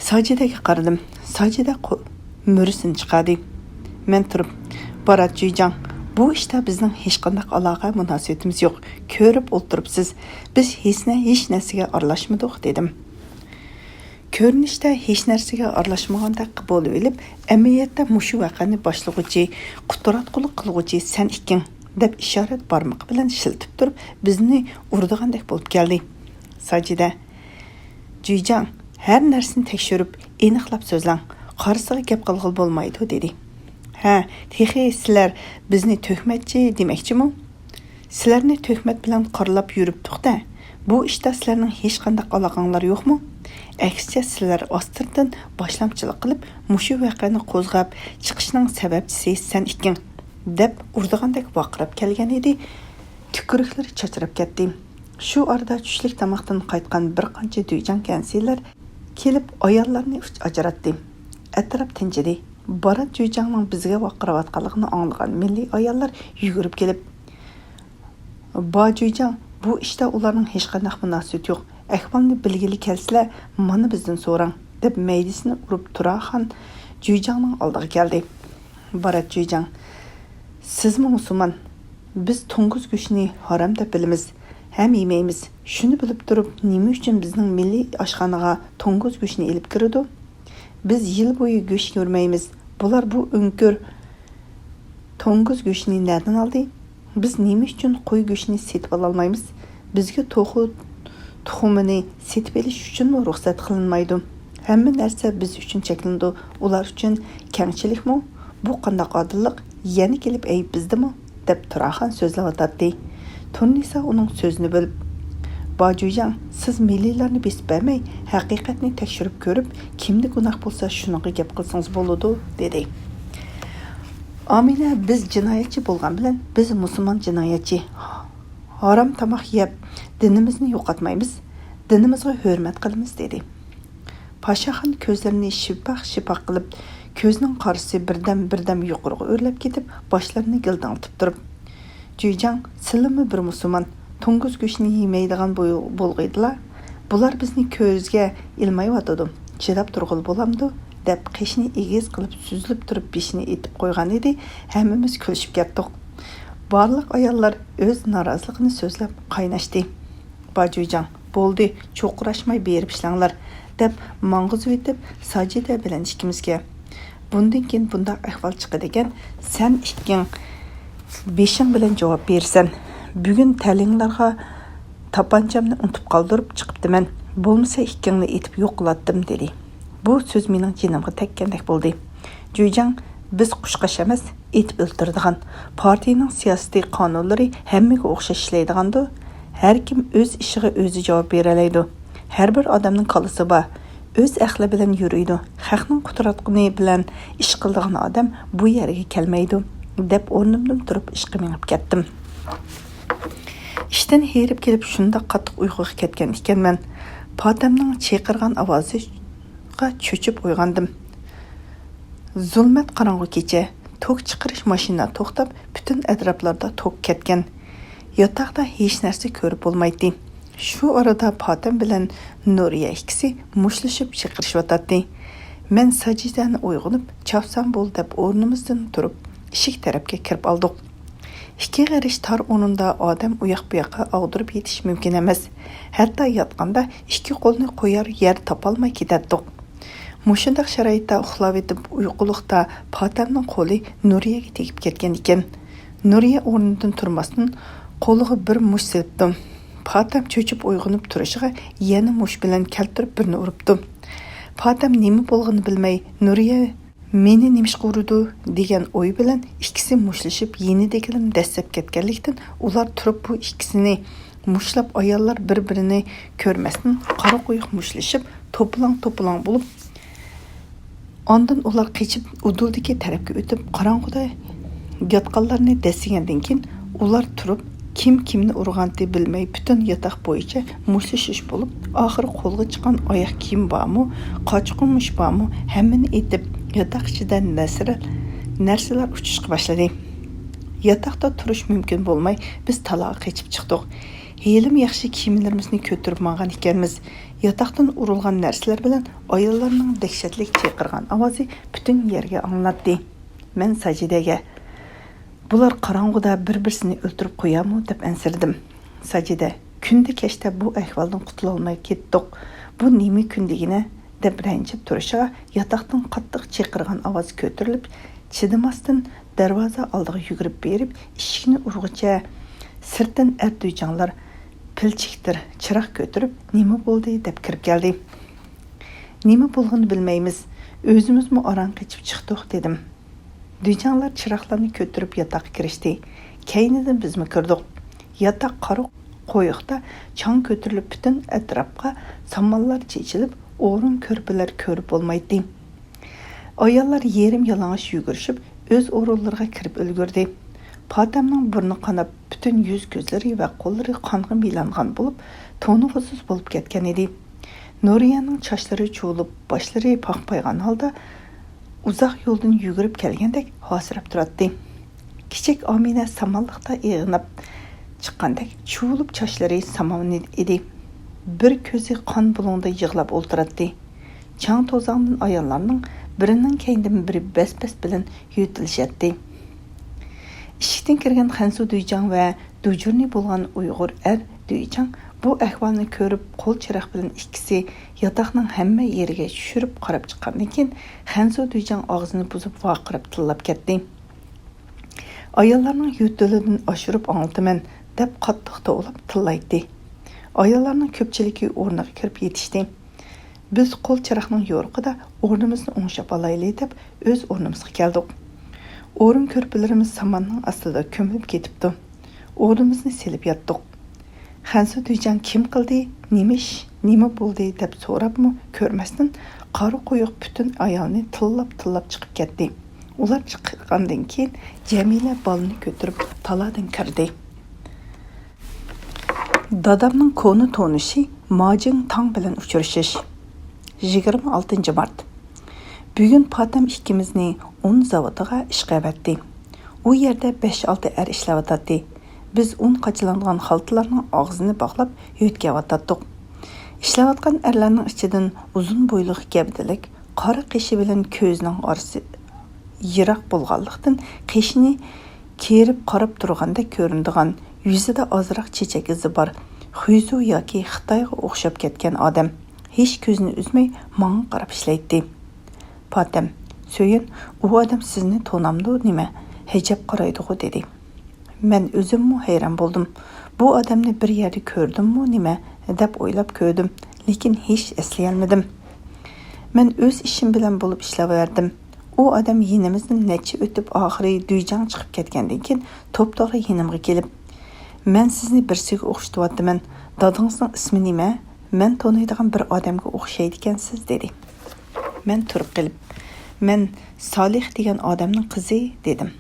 ساجىدەگە قارىدىم. ساجىدە قو-، مۈرىسىنى چىقاردى. مەن تۇرۇپ، بارات جۈيجاڭ، بۇ ئىشتا بىزنىڭ ھېچقانداق ئالاقە مۇناسىۋىتىمىز يوق. كۆرۈپ ئولتۇرۇپسىز. بىز ھېچنە-، ھېچ نەرسىگە ئارىلاشمىدۇق، دېدىم. كۆرۈنۈشتە ھېچ نەرسىگە ئارىلاشمىغاندەك بولۇۋېلىپ، ئەمەلىيەتتە مۇشۇ ۋەقەنى باشلىغۇچى، قۇتراتقۇلۇق قىلغۇچى سەن ئىككىڭ، دەپ ئىشارەت بارمىقى بىلەن شىلتىپ تۇرۇپ، بىزنى ئۇرىدىغاندەك بولۇپ كەلدى. ساجىدە، جۈيجاڭ، ھەر نەرسىنى تەكشۈرۈپ، ئېنىقلاپ سۆزلەڭ. قارىسىغا گەپ قىلغىلى بولمايدۇ، دېدى. ھە، تېخى سىلەر بىزنى تۆھمەتچى دېمەكچىمۇ؟ سىلەرنى تۆھمەت بىلەن قارىلاپ يۈرۈپتۇق-دە، بۇ ئىشتا سىلەرنىڭ ھېچقانداق ئالاقەڭلار يوقمۇ؟ ئەكسىچە، سىلەر ئاستىرتىن باشلامچىلىق قىلىپ، مۇشۇ ۋەقەنى قوزغاپ چىقىشنىڭ سەۋەبچىسى سەن ئىكەن، دەپ ئۇرىدىغاندەك ۋارقىراپ كەلگەن ئىدى. تۈكۈرۈكلىرى چاچراپ كەتتى. شۇ ئارىدا چۈشلۈك تاماقتىن قايتقان بىر قانچە دۈيجاڭ كەنسىلەر كېلىپ، ئاياللارنى ئاجراتتى. ئەتراپ تىنچىدى. بارات جۈيجاڭنىڭ بىزگە ۋارقىراۋاتقانلىقىنى ئاڭلىغان مىللىي ئاياللار يۈگۈرۈپ كېلىپ، «با جۈيجاڭ، بۇ ئىشتا ئۇلارنىڭ ھېچقانداق مۇناسىۋىتى يوق. ئەھۋالنى بىلگىلى كەلسىلە، مانا بىزدىن سوراڭ» دەپ مەيدىسىنى ئۇرۇپ تۇراخان جۈيجاڭنىڭ ئالدىغا كەلدى. بارات جۈيجاڭ، سىزمۇ مۇسۇلمان. بىز توڭگۇز گۆشىنى ھارام دەپ بىلىمىز ھەم يېمەيمىز. شۇنى بىلىپ تۇرۇپ، نېمە ئۈچۈن بىزنىڭ مىللىي ئاشخانىغا توڭگۇز گۆشىنى ئېلىپ كىرىدۇ؟ بىز يىل بويى گۆش كۆرمەيمىز. بۇلار بۇ ئۆڭكۈر توڭگۇز گۆشىنى نەدىن ئالدى؟ بىز نېمە ئۈچۈن قوي گۆشىنى سېتىپ ئالالمايمىز؟ بىزگە توخۇ تۇخۇمىنى سېتىپ ئېلىش ئۈچۈنمۇ رۇخسەت قىلىنمايدۇ؟ ھەممە نەرسە بىز ئۈچۈن چەكلىنىدۇ، ئۇلار ئۈچۈن كەڭچىلىكمۇ؟ بۇ قانداق ئادىللىق؟ يەنە كېلىپ ئەيىب بىزدىمۇ؟ دەپ تۇراخان سۆزلەۋاتاتتى. تۇرنىسا ئۇنىڭ سۆزىنى بۆلۈپ، باجۇيجاڭ، سىز مىللىيلارنى بېسىپ بەرمەي، ھەقىقەتنى تەكشۈرۈپ كۆرۈپ، كىمدە گۇناھ بولسا شۇنىڭغا گەپ قىلسىڭىز بولىدۇ، دېدى. ئامىنە، بىز جىنايەتچى بولغان بىلەن بىز مۇسۇلمان جىنايەتچى. ھارام تاماق يەپ، دىنىمىزنى يوقاتمايمىز، دىنىمىزغا ھۆرمەت قىلىمىز، دېدى. پاشاخان كۆزلىرىنى شىپاق-شىپاق قىلىپ، كۆزىنىڭ قارىسى بىردەم-بىردەم يۇقىرىغا ئۆرلەپ كېتىپ، باشلىرىنى گىلدىڭلىتىپ تۇرۇپ، جۈيجاڭ، سىلىمۇ بىر مۇسۇلمان، توڭگۇز گۆشىنى يېمەيدىغان بول-، بولغىيدىلا، بۇلار بىزنى كۆزگە ئىلمايۋاتىدۇ، چىداپ تۇرغىلى بولامدۇ؟ دەپ قېشىنى ئېگىز قىلىپ سۈزۈلۈپ تۇرۇپ بېشىنى ئېتىپ قويغان ئىدى، ھەممىمىز كۈلۈشۈپ كەتتۇق. بارلىق ئاياللار ئۆز نارازىلىقىنى سۆزلەپ قايناشتى. باجۇيجاڭ، بولدى، چوقۇراشماي بېرىپ ئىشلەڭلار، دەپ ماڭغۇزۇۋېتىپ، ساجىدە بىلەن ئىككىمىزگە، بۇندىن كېيىن بۇنداق ئەھۋال چىقىدىكەن، سەن ئىككىڭ بېشىڭ بىلەن جاۋاب بېرىسەن. بۈگۈن تەلىيىڭلارغا تاپانچامنى ئۇنتۇپ قالدۇرۇپ چىقىپتىمەن. بولمىسا ئىككىڭنى ئېتىپ يوق قىلاتتىم، دېدى. بۇ سۆز مېنىڭ جېنىمغا تەگكەندەك بولدى. جۈيجاڭ، بىز قۇشقاچ ئەمەس، ئېتىپ ئۆلتۈرىدىغان. پارتىيىنىڭ سىياسىتى، قانۇنلىرى ھەممىگە ئوخشاش ئىشلەيدىغاندۇ؟ ھەر كىم ئۆز ئىشىغا ئۆزى جاۋاب بېرەلەيدۇ. ھەر بىر ئادەمنىڭ كاللىسى بار. ئۆز ئەقلى بىلەن يۈرىدۇ. خەقنىڭ قۇتراتقىنى بىلەن ئىش قىلىدىغان ئادەم بۇ يەرگە كەلمەيدۇ، دەپ ئورنۇمدىن تۇرۇپ ئىشقا مېڭىپ كەتتىم. ئىشتىن ھېرىپ كېلىپ شۇنداق قاتتىق ئۇيقۇغا كەتكەن ئىكەنمەن، پاتەمنىڭ چىرقىرىغان ئاۋازىغا چۆچۈپ ئويغاندىم. زۇلمەت قاراڭغۇ كېچە، توك چىقىرىش ماشىنا توختاپ، پۈتۈن ئەتراپلاردا توك كەتكەن. ياتاقتا ھېچ نەرسە كۆرۈپ بولمايتتى. شۇ ئارىدا پاتەم بىلەن نۇرىيە ئىككىسى مۇشتلىشىپ چىرقىرىشىۋاتاتتى. مەن ساجىدەنى ئويغىنىپ، چاپسان بول دەپ ئورنىمىزدىن تۇرۇپ، ئىشىك تەرەپكە كىرىپ ئالدۇق. ئىككى غېرىش تار ئورۇندا ئادەم ئۇياق-بۇياققا ئاغدۇرۇپ يېتىش مۇمكىن ئەمەس. ھەتتا ياتقاندا ئىككى قولنى قويار يەر تاپالماي كېتەتتۇق. مۇشۇنداق شارائىتتا ئۇخلاۋېتىپ ئۇيقۇلۇقتا پاتەمنىڭ قولى نۇرىيەگە تېگىپ كەتكەن ئىكەن. نۇرىيە ئورنىدىن تۇرماستىن، قولىغا بىر مۇشت سېلىپتۇ. پاتەم چۆچۈپ ئويغىنىپ تۇرۇشىغا يەنە مۇشت بىلەن كەلتۈرۈپ بىرنى ئۇرۇپتۇ. پاتەم نېمە بولغىنىنى بىلمەي، نۇرىيە مېنى نېمىشقا ئۇرىدۇ دېگەن ئوي بىلەن ئىككىسى مۇشتلىشىپ، يېنىدىكىلىرىنى دەسسەپ كەتكەنلىكتىن، ئۇلار تۇرۇپ بۇ ئىككىسىنى مۇشتلاپ، ئاياللار بىر-بىرىنى كۆرمەستىن قارا قويۇق مۇشتلىشىپ، توپىلاڭ-توپىلاڭ بولۇپ، ئاندىن ئۇلار قېچىپ ئۇدۇلدىكى تەرەپكە ئۆتۈپ، قاراڭغۇدا ياتقانلارنى دەسسىگەندىن كېيىن، ئۇلار تۇرۇپ، كىم كىمنى ئۇرغانتى بىلمەي، پۈتۈن ياتاق بويىچە مۇشتلىشىش بولۇپ، ئاخىرى قولغا چىققان ئاياق كىيىم بارمۇ، قاچا-قۇمۇش بارمۇ، ھەممىنى ئېتىپ، ياتاق ئىچىدە نەسرە-، نەرسىلەر ئۇچۇشقا باشلىدى. ياتاقتا تۇرۇش مۇمكىن بولماي، بىز تالاغا قېچىپ چىقتۇق. ھېلىمۇ ياخشى كىيىملىرىمىزنى كۆتۈرۈپ ماڭغان ئىكەنمىز. ياتاقتىن ئۇرۇلغان نەرسىلەر بىلەن ئاياللارنىڭ دەھشەتلىك چىرقىرىغان ئاۋازى پۈتۈن يەرگە ئاڭلىناتتى. مەن ساجىدەگە، بۇلار قاراڭغۇدا بىر-بىرسىنى ئۆلتۈرۈپ قويارمۇ دەپ ئەنسىرىدىم. ساجىدە، كۈندە كەچتە بۇ ئەھۋالدىن قۇتۇلالماي كەتتۇق. بۇ نېمە كۈن دېگىنە؟ دەپ رەنجىپ تۇرۇشىغا، ياتاقتىن قاتتىق چىرقىرىغان ئاۋاز كۆتۈرۈلۈپ، چىدىماستىن دەرۋازا ئالدىغا يۈگۈرۈپ بېرىپ، ئىشىكنى ئۇرغۇچە سىرتتىن ئەر دۈيجاڭلار پىلچىكتىر چىراغ كۆتۈرۈپ، نېمە بولدى دەپ كىرىپ كەلدى. نېمە بولغىنىنى بىلمەيمىز، ئۆزىمىزمۇ ئاران قېچىپ چىقتۇق، دېدىم. دۈيجاڭلار چىراغلارنى كۆتۈرۈپ ياتاققا كىرىشتى. كەينىدىن بىزمۇ كىردۇق. ياتاق قارا قويۇقتا چاڭ كۆتۈرۈلۈپ، پۈتۈن ئەتراپقا سامانلار چېچىلىپ، ئورۇن كۆرپىلەر كۆرۈپ بولمايتتى. ئاياللار يېرىم يالىڭاچ يۈگۈرۈشۈپ، ئۆز ئورۇنلىرىغا كىرىپ ئۈلگۈردى. پاتەمنىڭ بۇرنى قاناپ، پۈتۈن يۈز-كۆزلىرى ۋە قوللىرى قانغا مىلانغان بولۇپ، تونۇغۇسىز بولۇپ كەتكەن ئىدى. نۇرىيەنىڭ چاچلىرى چۇۋۇلۇپ، باشلىرى پاقپايغان ھالدا ئۇزاق يولدىن يۈگۈرۈپ كەلگەندەك ھاسىراپ تۇراتتى. كىچىك ئامىنە سامانلىقتا ئېغىناپ چىققاندەك چۇۋۇلۇپ چاچلىرى سامان ئىدى. بىر كۆزى قان بۇلۇڭدا يىغلاپ ئولتۇراتتى. چاڭ-توزاڭدىن ئاياللارنىڭ بىرىنىڭ كەينىدىن بىرى بەس-بەس بىلەن يۆتىلىشەتتى. ئىشىكتىن كىرگەن خەنزۇ دۈيجاڭ ۋە دۇجۇرنى بولغان ئۇيغۇر ئەر دۈيجاڭ بۇ ئەھۋالنى كۆرۈپ، قول چىراغ بىلەن ئىككىسى ياتاقنىڭ ھەممە يېرىگە چۈشۈرۈپ قاراپ چىققاندىن كېيىن، خەنزۇ دۈيجاڭ ئاغزىنى بۇزۇپ ۋارقىراپ تىللاپ كەتتى. «ئاياللارنىڭ يۆتىلىدىن ئاشۇرۇپ ئاڭلىتىمەن» دەپ قاتتىق توۋلاپ تىللايتتى. ئاياللارنىڭ كۆپچىلىكى ئورنىغا كىرىپ يېتىشتى. بىز قول چىراغنىڭ يورۇقىدا ئورنىمىزنى ئوڭشاپ ئالايلى دەپ ئۆز ئورنىمىزغا كەلدۇق. ئورۇن كۆرپىلىرىمىز ساماننىڭ ئاستىدا كۆمۈلۈپ كېتىپتۇ. ئورنىمىزنى سېلىپ ياتتۇق. خەنزۇ دۈيجاڭ «كىم قىلدى؟ نېمە ئىش؟ نېمە بولدى؟» دەپ سوراپمۇ كۆرمەستىن، قارا قويۇق پۈتۈن ئايالنى تىللاپ-تىللاپ چىقىپ كەتتى. ئۇلار چىققاندىن كېيىن جەمىلە بالىنى كۆتۈرۈپ تالادىن كىردى. دادامنىڭ كونا تونۇشى ما جىڭ تاڭ بىلەن ئۇچرىشىش. يىگىرمە ئالتىنچى مارت. بۈگۈن پاتەم ئىككىمىزنى ئۇن زاۋۇتىغا ئىشقا ئەۋەتتى. ئۇ يەردە بەش-ئالتە ئەر ئىشلەۋاتاتتى. بىز ئۇن قاچىلانغان خالتىلارنىڭ ئاغزىنى باغلاپ يۆتكەۋاتاتتۇق. ئىشلەۋاتقان ئەرلەرنىڭ ئىچىدىن ئۇزۇن بويلۇق، گەۋدىلىك، قارا قېشى بىلەن كۆزىنىڭ ئارىسى يىراق بولغانلىقتىن، قېشىنى كېرىپ قاراپ تۇرغاندەك كۆرۈنىدىغان، يۈزىدە ئازراق چېچەك ئىزى بار، خۇيزۇ ياكى خىتايغا ئوخشاپ كەتكەن ئادەم ھېچ كۆزىنى ئۈزمەي ماڭا قاراپ ئىشلەيتتى. پاتەم: «سۆيۈن، ئۇ ئادەم سىزنى تونامدۇ نېمە؟ ھەجەپ قارايدىغۇ» دېدى. مەن ئۆزۈممۇ ھەيران بولدۇم. بۇ ئادەمنى بىر يەردە كۆردۈممۇ نېمە دەپ ئويلاپ كۆردۈم، لېكىن ھېچ ئەسلىيەلمىدىم. مەن ئۆز ئىشىم بىلەن بولۇپ ئىشلەۋەردىم. ئۇ ئادەم يېنىمىزدىن نەچچە ئۆتۈپ، ئاخىرى دۈيجاڭ چىقىپ كەتكەندىن كېيىن توپتوغرا يېنىمغا كېلىپ، «مەن سىزنى بىرسىگە ئوخشىتىۋاتىمەن. دادىڭىزنىڭ ئىسمى نېمە؟ مەن تونۇيدىغان بىر ئادەمگە ئوخشايدىكەنسىز» دېدى. مەن تۇرۇپ قېلىپ، «مەن سالىھ دېگەن ئادەمنىڭ قىزى» دېدىم.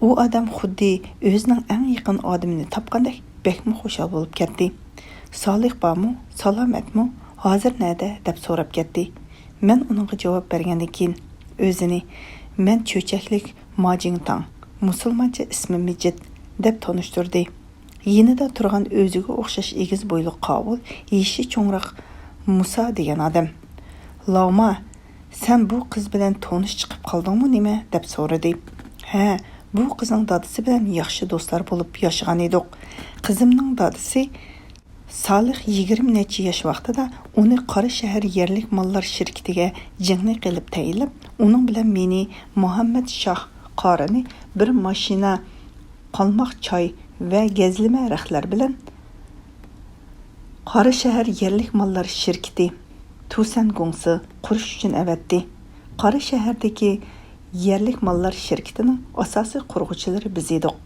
ئۇ ئادەم خۇددى ئۆزىنىڭ ئەڭ يېقىن ئادىمىنى تاپقاندەك بەكمۇ خۇشال بولۇپ كەتتى. «سالىھ بارمۇ؟ سالامەتمۇ؟ ھازىر نەدە؟» دەپ سوراپ كەتتى. مەن ئۇنىڭغا جاۋاب بەرگەندىن كېيىن ئۆزىنى، «مەن چۆچەكلىك ما جىڭ تاڭ، مۇسۇلمانچە ئىسمىم مىجىت» دەپ تونۇشتۇردى. يېنىدا تۇرغان ئۆزىگە ئوخشاش ئېگىز بويلۇق قاۋۇل، يېشى چوڭراق مۇسا دېگەن ئادەم: «لاۋما، سەن بۇ قىز بىلەن تونۇش چىقىپ قالدىڭمۇ نېمە؟» دەپ سورىدى. «ھە، بۇ قىزنىڭ دادىسى بىلەن ياخشى دوستلار بولۇپ ياشىغان ئىدۇق. قىزىمنىڭ دادىسى سالىھ يىگىرمە نەچچە ياش ۋاقتىدا ئۇنى قاراشەھەر يەرلىك ماللار شىركىتىگە جىڭنى قىلىپ تەيىنلەپ، ئۇنىڭ بىلەن مېنى، مۇھەممەد شاھ قارىنى، بىر ماشىنا قالماق چاي ۋە گەزلىمە رەختلەر بىلەن قاراشەھەر يەرلىك ماللار شىركىتى، تۇسەن گۇڭسى، قۇرۇش ئۈچۈن ئەۋەتتى. قاراشەھەردىكى يەرلىك ماللار شىركىتىنىڭ ئاساسىي قۇرغۇچىلىرى بىز ئىدۇق.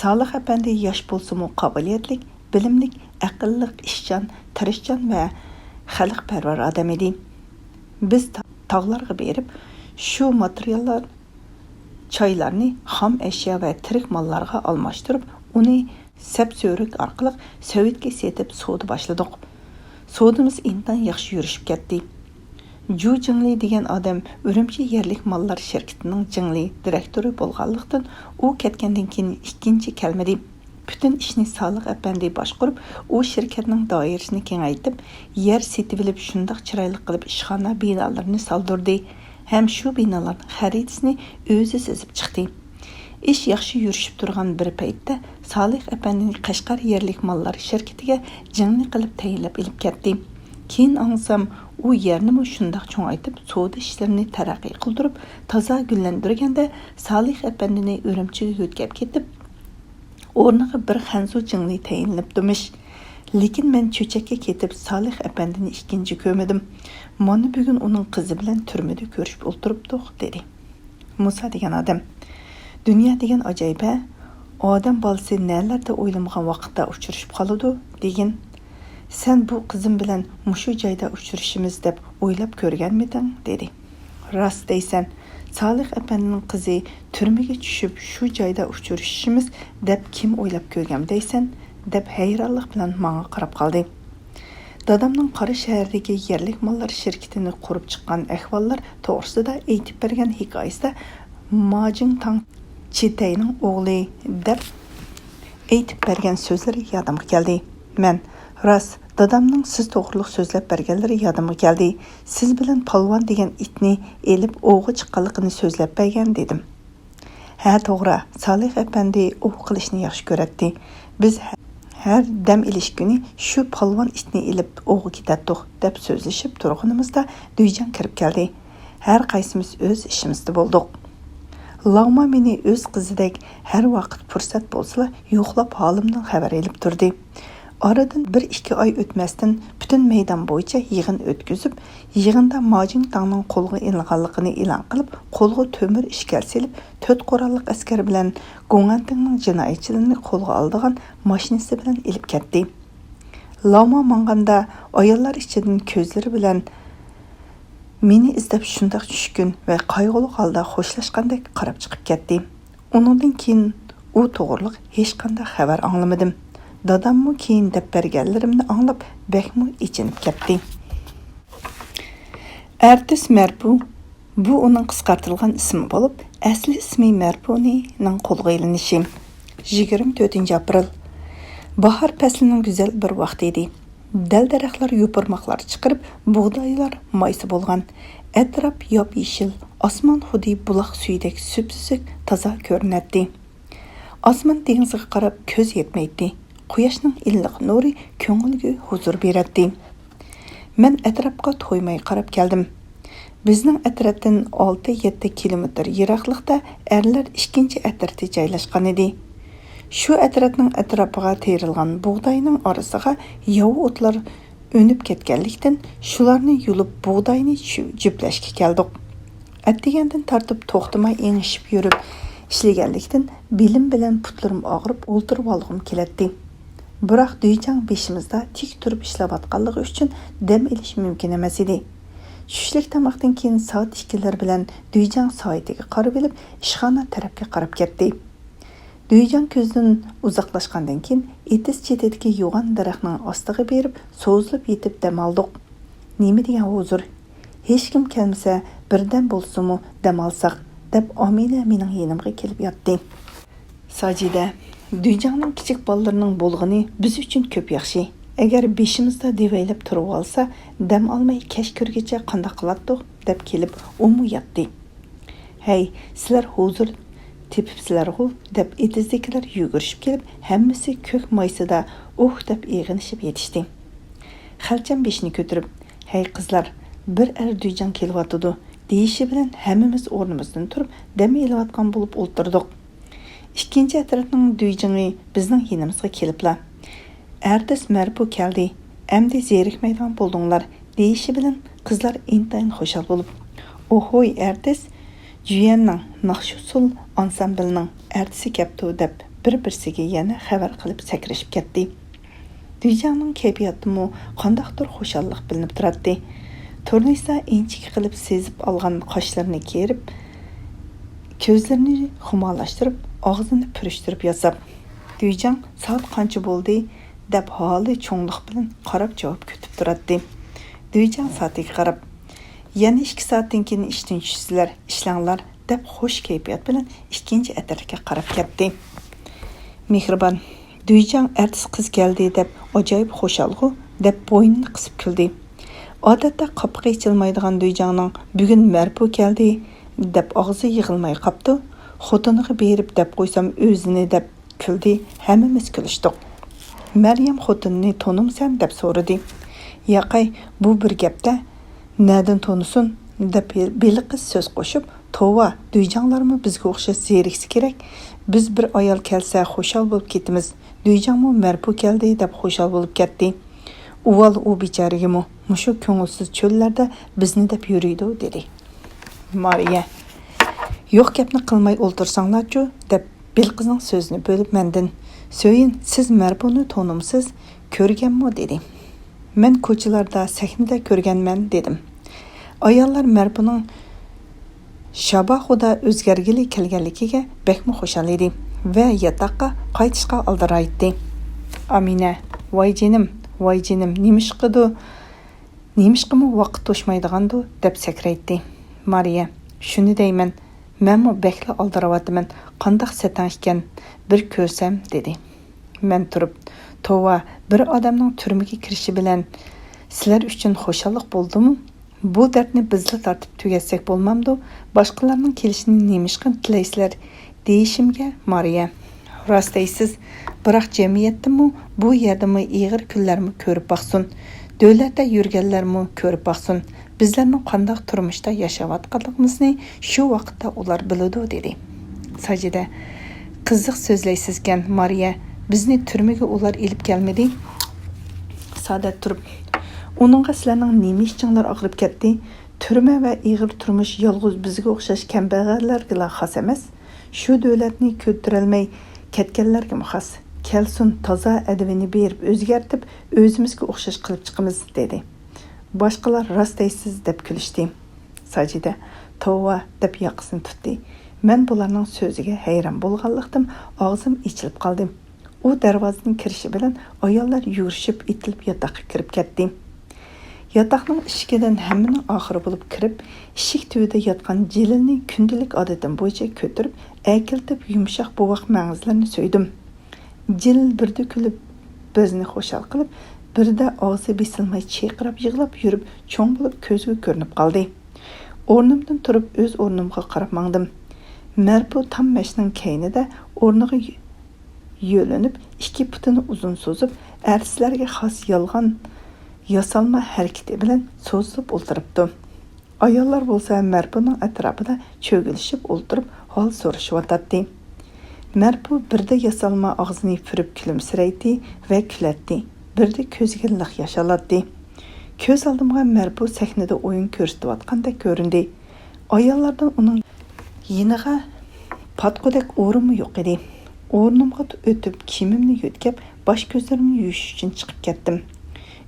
سالىھ ئەپەندى ياش بولسىمۇ قابىلىيەتلىك، بىلىملىك، ئەقىللىق، ئىشچان، تىرىشچان ۋە خەلقپەرۋەر ئادەم ئىدى. بىز تا-، تاغلارغا بېرىپ، شۇ ماتېرىياللار، چايلارنى خام ئەشيا ۋە تىرىك ماللارغا ئالماشتۇرۇپ، ئۇنى سەپسۈرۈك ئارقىلىق سوۋېتكە سېتىپ سودا باشلىدۇق. سودىمىز ئىنتايىن ياخشى يۈرۈشۈپ كەتتى. جۇ جىڭلى دېگەن ئادەم ئۈرۈمچى يەرلىك ماللار شىركىتىنىڭ جىڭلى دىرېكتورى بولغانلىقتىن، ئۇ كەتكەندىن كېيىن ئىككىنچى كەلمىدى. پۈتۈن ئىشنى سالىھ ئەپەندى باشقۇرۇپ، ئۇ شىركەتنىڭ دائىرىسىنى كېڭەيتىپ، يەر سېتىۋېلىپ، شۇنداق چىرايلىق قىلىپ ئىشخانا بىنالىرىنى سالدۇردى ھەم شۇ بىنالارنىڭ خەرىتىسىنى ئۆزى سىزىپ چىقتى. ئىش ياخشى يۈرۈشۈپ تۇرغان بىر پەيتتە سالىھ ئەپەندىنى قەشقەر يەرلىك ماللار شىركىتىگە جىڭنى قىلىپ تەيىنلەپ ئېلىپ كەتتى. كېيىن ئاڭلىسام، ئۇ يەرنىمۇ شۇنداق چوڭايتىپ، سودا ئىشلىرىنى تەرەققىي قىلدۇرۇپ، تازا گۈللەندۈرگەندە، سالىھ ئەپەندىنى ئۈرۈمچىگە يۆتكەپ كېتىپ، ئورنىغا بىر خەنزۇ جىڭلى تەيىنلەپتىمىش. لېكىن مەن چۆچەككە كېتىپ، سالىھ ئەپەندىنى ئىككىنچى كۆرمىدىم. مانا بۈگۈن ئۇنىڭ قىزى بىلەن تۈرمىدە كۆرۈشۈپ ئولتۇرۇپتۇق، دېدى. مۇسا دېگەن ئادەم: «دۇنيا دېگەن ئاجايىپ ھە! ئادەم بالىسى نەلەردە ئويلىمىغان ۋاقىتتا ئۇچرىشىپ قالىدۇ» دېگىن. «سەن بۇ قىزىم بىلەن مۇشۇ جايدا ئۇچرىشىمىز دەپ ئويلاپ كۆرگەنمىدىڭ؟» دېدى. «راست دەيسەن، سالىھ ئەپەندىنىڭ قىزى تۈرمىگە چۈشۈپ، شۇ جايدا ئۇچرىشىمىز دەپ كىم ئويلاپ كۆرگەن دەيسەن؟» دەپ ھەيرانلىق بىلەن ماڭا قاراپ قالدى. دادامنىڭ قاراشەھەردىكى يەرلىك ماللار شىركىتىنى قۇرۇپ چىققان ئەھۋاللار توغرىسىدا ئېيتىپ بەرگەن ھېكايىسىدە ما جىڭ تاڭ چىتەينىڭ ئوغلى دەپ ئېيتىپ بەرگەن سۆزلىرى يادىمغا كەلدى. مەن: «راست، دادامنىڭ سىز توغرۇلۇق سۆزلەپ بەرگەنلىرى يادىمغا كەلدى. سىز بىلەن پالۋان دېگەن ئىتنى ئېلىپ ئوۋغا چىققانلىقىنى سۆزلەپ بەرگەن» دېدىم. «ھە، توغرا، سالىھ ئەپەندى ئوۋ قىلىشنى ياخشى كۆرەتتى. بىز ھە-، ھەر دەم ئېلىش كۈنى شۇ پالۋان ئىتنى ئېلىپ ئوۋغا كېتەتتۇق» دەپ سۆزلىشىپ تۇرغىنىمىزدا دۈيجاڭ كىرىپ كەلدى. ھەر قايسىمىز ئۆز ئىشىمىزدا بولدۇق. لاۋما مېنى ئۆز قىزىدەك ھەر ۋاقىت پۇرسەت بولسىلا يوقلاپ ھالىمدىن خەۋەر ئېلىپ تۇردى. ئارىدىن بىر ئىككى ئاي ئۆتمەستىن پۈتۈن مەيدان بويىچە يىغىن ئۆتكۈزۈپ، يىغىندا ماجىڭتاڭنىڭ قولغا ئېلىنغانلىقىنى ئېلان قىلىپ، قولىغا تۆمۈر ئىشكەل سېلىپ، تۆت قوراللىق ئەسكەر بىلەن گوڭئەنتىڭنىڭ جىنايەتچىلىرىنى قولغا ئالىدىغان ماشىنىسى بىلەن ئېلىپ كەتتى. لاۋما ماڭغاندا ئاياللار ئىچىدىن كۆزلىرى بىلەن مېنى ئىزدەپ شۇنداق چۈشكۈن ۋە قايغۇلۇق ھالدا خوشلاشقاندەك قاراپ چىقىپ كەتتى. ئۇنىڭدىن كېيىن ئۇ توغرىلىق ھېچقانداق خەۋەر ئاڭلىمىدىم. داداممۇ كېيىن دەپ بەرگەنلىرىمنى ئاڭلاپ بەكمۇ ئېچىنىپ كەتتى. ئەرتىس مەرپۇ، بۇ ئۇنىڭ قىسقارتىلغان ئىسمى بولۇپ، ئەسلى ئىسمى مەرپۇنىنىڭ قولغا ئېلىنىشى. يىگىرمە تۆتىنچى ئاپرېل. باھار پەسلىنىڭ گۈزەل بىر ۋاقتى ئىدى. دەل-دەرەخلەر يوپۇرماقلار چىقىرىپ، بۇغدايلار مايسا بولغان. ئەتراپ ياپيېشىل، ئاسمان خۇددى بۇلاق سۈيىدەك سۈپسۈزۈك، تازا كۆرۈنەتتى. ئاسمان دېڭىزغا قاراپ كۆز يەتمەيتتى. قۇياشنىڭ ئىللىق نۇرى كۆڭۈلگە ھۇزۇر بېرەتتى. مەن ئەتراپقا تويماي قاراپ كەلدىم. بىزنىڭ ئەترەتتىن ئالتە-يەتتە كىلومېتىر يىراقلىقتا ئەرلەر ئىككىنچى ئەترىتى جايلاشقان ئىدى. شۇ ئەترەتنىڭ ئەتراپىغا تېرىلغان بۇغداينىڭ ئارىسىغا ياۋا ئوتلار ئۈنۈپ كەتكەنلىكتىن، شۇلارنى يۇلۇپ، بۇغداينى چۈ-، جۈپلەشكە كەلدۇق. ئەتىگەندىن تارتىپ توختىماي ئېڭىشىپ يۈرۈپ ئىشلىگەنلىكتىن، بېلىم بىلەن پۇتلىرىم ئاغرىپ، ئولتۇرۇۋالغۇم كېلەتتى. بىراق دۈيجاڭ بېشىمىزدا تىك تۇرۇپ ئىشلەۋاتقانلىقى ئۈچۈن دەم ئېلىش مۇمكىن ئەمەس ئىدى. چۈشلۈك تاماقتىن كېيىن سائەت ئىككىلەر بىلەن دۈيجاڭ سائىتىگە قارىۋېلىپ، ئىشخانا تەرەپكە قاراپ كەتتى. دۈيجاڭ كۆزدىن ئۇزاقلاشقاندىن كېيىن، ئېتىز چېتىدىكى يوغان دەرەخنىڭ ئاستىغا بېرىپ، سوزۇلۇپ يېتىپ دەم ئالدۇق. نېمە دېگەن ھۇزۇر! ھېچكىم كەلمىسە، بىردەم بولسىمۇ دەم ئالساق، دەپ ئامىنە مېنىڭ يېنىمغا كېلىپ ياتتى. ساجىدە، دۈيجاڭنىڭ كىچىك بالىلىرىنىڭ بولغىنى بىز ئۈچۈن كۆپ ياخشى. ئەگەر بېشىمىزدا دېۋەيلەپ تۇرۇۋالسا، دەم ئالماي كەچ كىرگىچە قانداق قىلاتتۇق؟ دەپ كېلىپ ئۇمۇ ياتتى. ھەي، سىلەر ھۇزۇر تېپىپسىلەرغۇ؟ دەپ ئېتىزدىكىلەر يۈگۈرۈشۈپ كېلىپ، ھەممىسى كۆك مايسىدا ئۇھ دەپ ئېغىنىشىپ يېتىشتى. خەلچەم بېشىنى كۆتۈرۈپ، ھەي قىزلار، بىر ئەر دۈيجاڭ كېلىۋاتىدۇ، دېيىشى بىلەن ھەممىمىز ئورنىمىزدىن تۇرۇپ، دەم ئېلىۋاتقان بولۇپ ئولتۇردۇق. ئىككىنچى ئەترەتنىڭ دۈيجىڭى بىزنىڭ يېنىمىزغا كېلىپلا، ئەرتىس مەرپۇ كەلدى، ئەمدى زېرىكمەيدىغان بولدۇڭلار، دېيىشى بىلەن قىزلار ئىنتايىن خۇشال بولۇپ، ئوھوي ئەرتىس، جۈيەننىڭ ناخشا-ئۇسسۇل ئانسامبىلىنىڭ ئەرتىسى كەپتۇ، دەپ بىر-بىرسىگە يەنە خەۋەر قىلىپ سەكرىشىپ كەتتى. دۈيجاڭنىڭ كەيپىياتىدىمۇ قانداقتۇر خۇشاللىق بىلىنىپ تۇراتتى. تۇرنىسا ئىنچىكە قىلىپ سېزىپ ئالغان قاشلىرىنى كېرىپ، كۆزلىرىنى خۇمارلاشتۇرۇپ، ئاغزىنى پۈرۈشتۈرۈپ ياساپ، دۈيجاڭ، سائەت قانچە بولدى؟ دەپ ھالى چوڭلۇق بىلەن قاراپ جاۋاب كۈتۈپ تۇراتتى. دۈيجاڭ سائىتىگە قاراپ، يەنە ئىككى سائەتتىن كېيىن ئىشتىن چۈشىسىلەر، ئىشلەڭلار، دەپ خۇش كەيپىيات بىلەن ئىككىنچى ئەترەتكە قاراپ كەتتى. مېھرىبان، دۈيجاڭ ئەرتىس قىز كەلدى دەپ ئاجايىپ خۇشالغۇ، دەپ بوينىنى قىسىپ كۈلدى. ئادەتتە قاپىقى ئېچىلمايدىغان دۈيجاڭنىڭ بۈگۈن مەرپۇ كەلدى دەپ ئاغزى يىغىلماي قاپتۇ. خوتۇنىغا بېرىپ دەپ قويسام ئۆزىنى دەپ كۈلدى، ھەممىمىز كۈلۈشتۇق. مەريەم خوتۇنىنى تونۇمسەن دەپ سورىدى. ياقەي، بۇ بىر گەپتە، نەدىن تونۇسۇن؟ دەپ ھېلىقى سۆز قوشۇپ، توۋا، دۈيجاڭلارمۇ بىزگە ئوخشاش زېرىكسە كېرەك. بىز بىر ئايال كەلسە خۇشال بولۇپ كېتىمىز. دۈيجاڭمۇ مەرپۇ كەلدى دەپ خۇشال بولۇپ كەتتى. ئۇۋال ئۇ بىچارىگىمۇ، مۇشۇ كۆڭۈلسىز چۆللەردە بىزنى دەپ يۈرىدۇ، دېدى. مارىيە، يوق گەپنى قىلماي ئولتۇرساڭلارچۇ، دەپ بېلىقىزنىڭ سۆزىنى بۆلۈپ مەندىن، سۆيۈن، سىز مەرپۇنى تونۇمسىز، كۆرگەنمۇ؟ دېدى. مەن كوچىلاردا، سەھنىدە كۆرگەنمەن، دېدىم. ئاياللار مەرپۇنىڭ شاباخۇدا ئۆزگەرگىلى كەلگەنلىكىگە بەكمۇ خۇشال ئىدى ۋە ياتاققا قايتىشقا ئالدىرايتتى. ئامىنە، ۋاي جېنىم، ۋاي جېنىم، نېمىشقىدۇ؟ نېمىشقىمۇ ۋاقىت توشمايدىغاندۇ؟ دەپ سەكرەيتتى. مارىيە، شۇنى دەيمەن، مەنمۇ بەكلا ئالدىراۋاتىمەن، قانداق سەتەڭ ئىكەن، بىر كۆرسەم، دېدى. مەن تۇرۇپ، توۋا، بىر ئادەمنىڭ تۈرمىگە كىرىشى بىلەن سىلەر ئۈچۈن خۇشاللىق بولدىمۇ؟ بۇ دەردنى بىزلا تارتىپ تۈگەتسەك بولمامدۇ؟ باشقىلارنىڭ كېلىشىنى نېمىشقا تىلەيسىلەر؟ دېيىشىمگە مارىيە، راست دەيسىز، بىراق جەمئىيەتتىمۇ، بۇ يەردىمۇ ئېغىر كۈنلەرمۇ كۆرۈپ باقسۇن، دۆلەتتە يۈرگەنلەرمۇ كۆرۈپ باقسۇن، بىزلەرنىڭ قانداق تۇرمۇشتا ياشاۋاتقانلىقىمىزنى شۇ ۋاقىتتا ئۇلار بىلىدۇ، دېدى. ساجىدە: قىزىق سۆزلەيسىزكەن، مارىيە. بىزنى تۈرمىگە ئۇلار ئېلىپ كەلمىدى. سادات تۇرۇپ: ئۇنىڭغا سىلەرنىڭ نېمە ئىچىڭلار ئاغرىپ كەتتى؟ تۈرمە ۋە ئېغىر تۇرمۇش يالغۇز بىزگە ئوخشاش كەمبەغەللەرگىلا خاس ئەمەس. شۇ دۆلەتنى كۆتۈرەلمەي كەتكەنلەرگىمۇ خاس. كەلسۇن، تازا ئەدىپىنى بېرىپ ئۆزگەرتىپ، ئۆزىمىزگە ئوخشاش قىلىپ چىقىمىز، دېدى. باشقىلار: راست دەيسىز، دەپ كۈلۈشتى. ساجىدە: توۋا، دەپ ياقىسىنى تۇتتى. مەن بۇلارنىڭ سۆزىگە ھەيران بولغانلىقتىن ئاغزىم ئېچىلىپ قالدى. ئۇ دەرۋازىدىن كىرىشى بىلەن ئاياللار يۈگۈرۈشۈپ ئېتىلىپ ياتاققا كىرىپ كەتتى. ياتاقنىڭ ئىشىكىدىن ھەممىنىڭ ئاخىرى بولۇپ كىرىپ، ئىشىك تۈۋىدە ياتقان جېلىلنى كۈندىلىك ئادىتىم بويىچە كۆتۈرۈپ، ئەكېلىتىپ يۇمشاق بوۋاق مەڭزىلىرىنى سۆيدۈم. جېلىل بىردە كۈلۈپ، بىزنى خۇشال قىلىپ، بىردە ئاغزى بېسىلماي چىرقىراپ يىغلاپ يۈرۈپ، چوڭ بولۇپ كۆزگە كۆرۈنۈپ قالدى. ئورنۇمدىن تۇرۇپ، ئۆز ئورنۇمغا قاراپ ماڭدىم. مەرپۇ تام مەشنىڭ كەينىدە ئورنىغا يۆلىنىپ، ئىككى پۇتىنى ئۇزۇن سوزۇپ، ئەرسىلەرگە خاس يالغان ياسالما ھەرىكىتى بىلەن سوزۇلۇپ ئولتۇرۇپتۇ. ئاياللار بولسا مەرپۇنىڭ ئەتراپىدا چۆگىلىشىپ ئولتۇرۇپ، ھال سورىشىۋاتاتتى. مەرپۇ بىردە ياسالما ئاغزىنى پۈرۈپ كۈلۈمسىرەيتتى ۋە كۈلەتتى، بىردە كۆزىگە لىق ياش ئالاتتى. كۆز ئالدىمغا مەرپۇ سەھنىدە ئويۇن كۆرسىتىۋاتقاندەك كۆرۈندى. ئاياللاردىن ئۇنىڭ يېنىغا پاتقۇدەك ئورۇنمۇ يوق ئىدى. ئورنۇمغا ئۆتۈپ، كىيىمىمنى يۆتكەپ، باش-كۆزلىرىمنى يۇيۇش ئۈچۈن چىقىپ كەتتىم.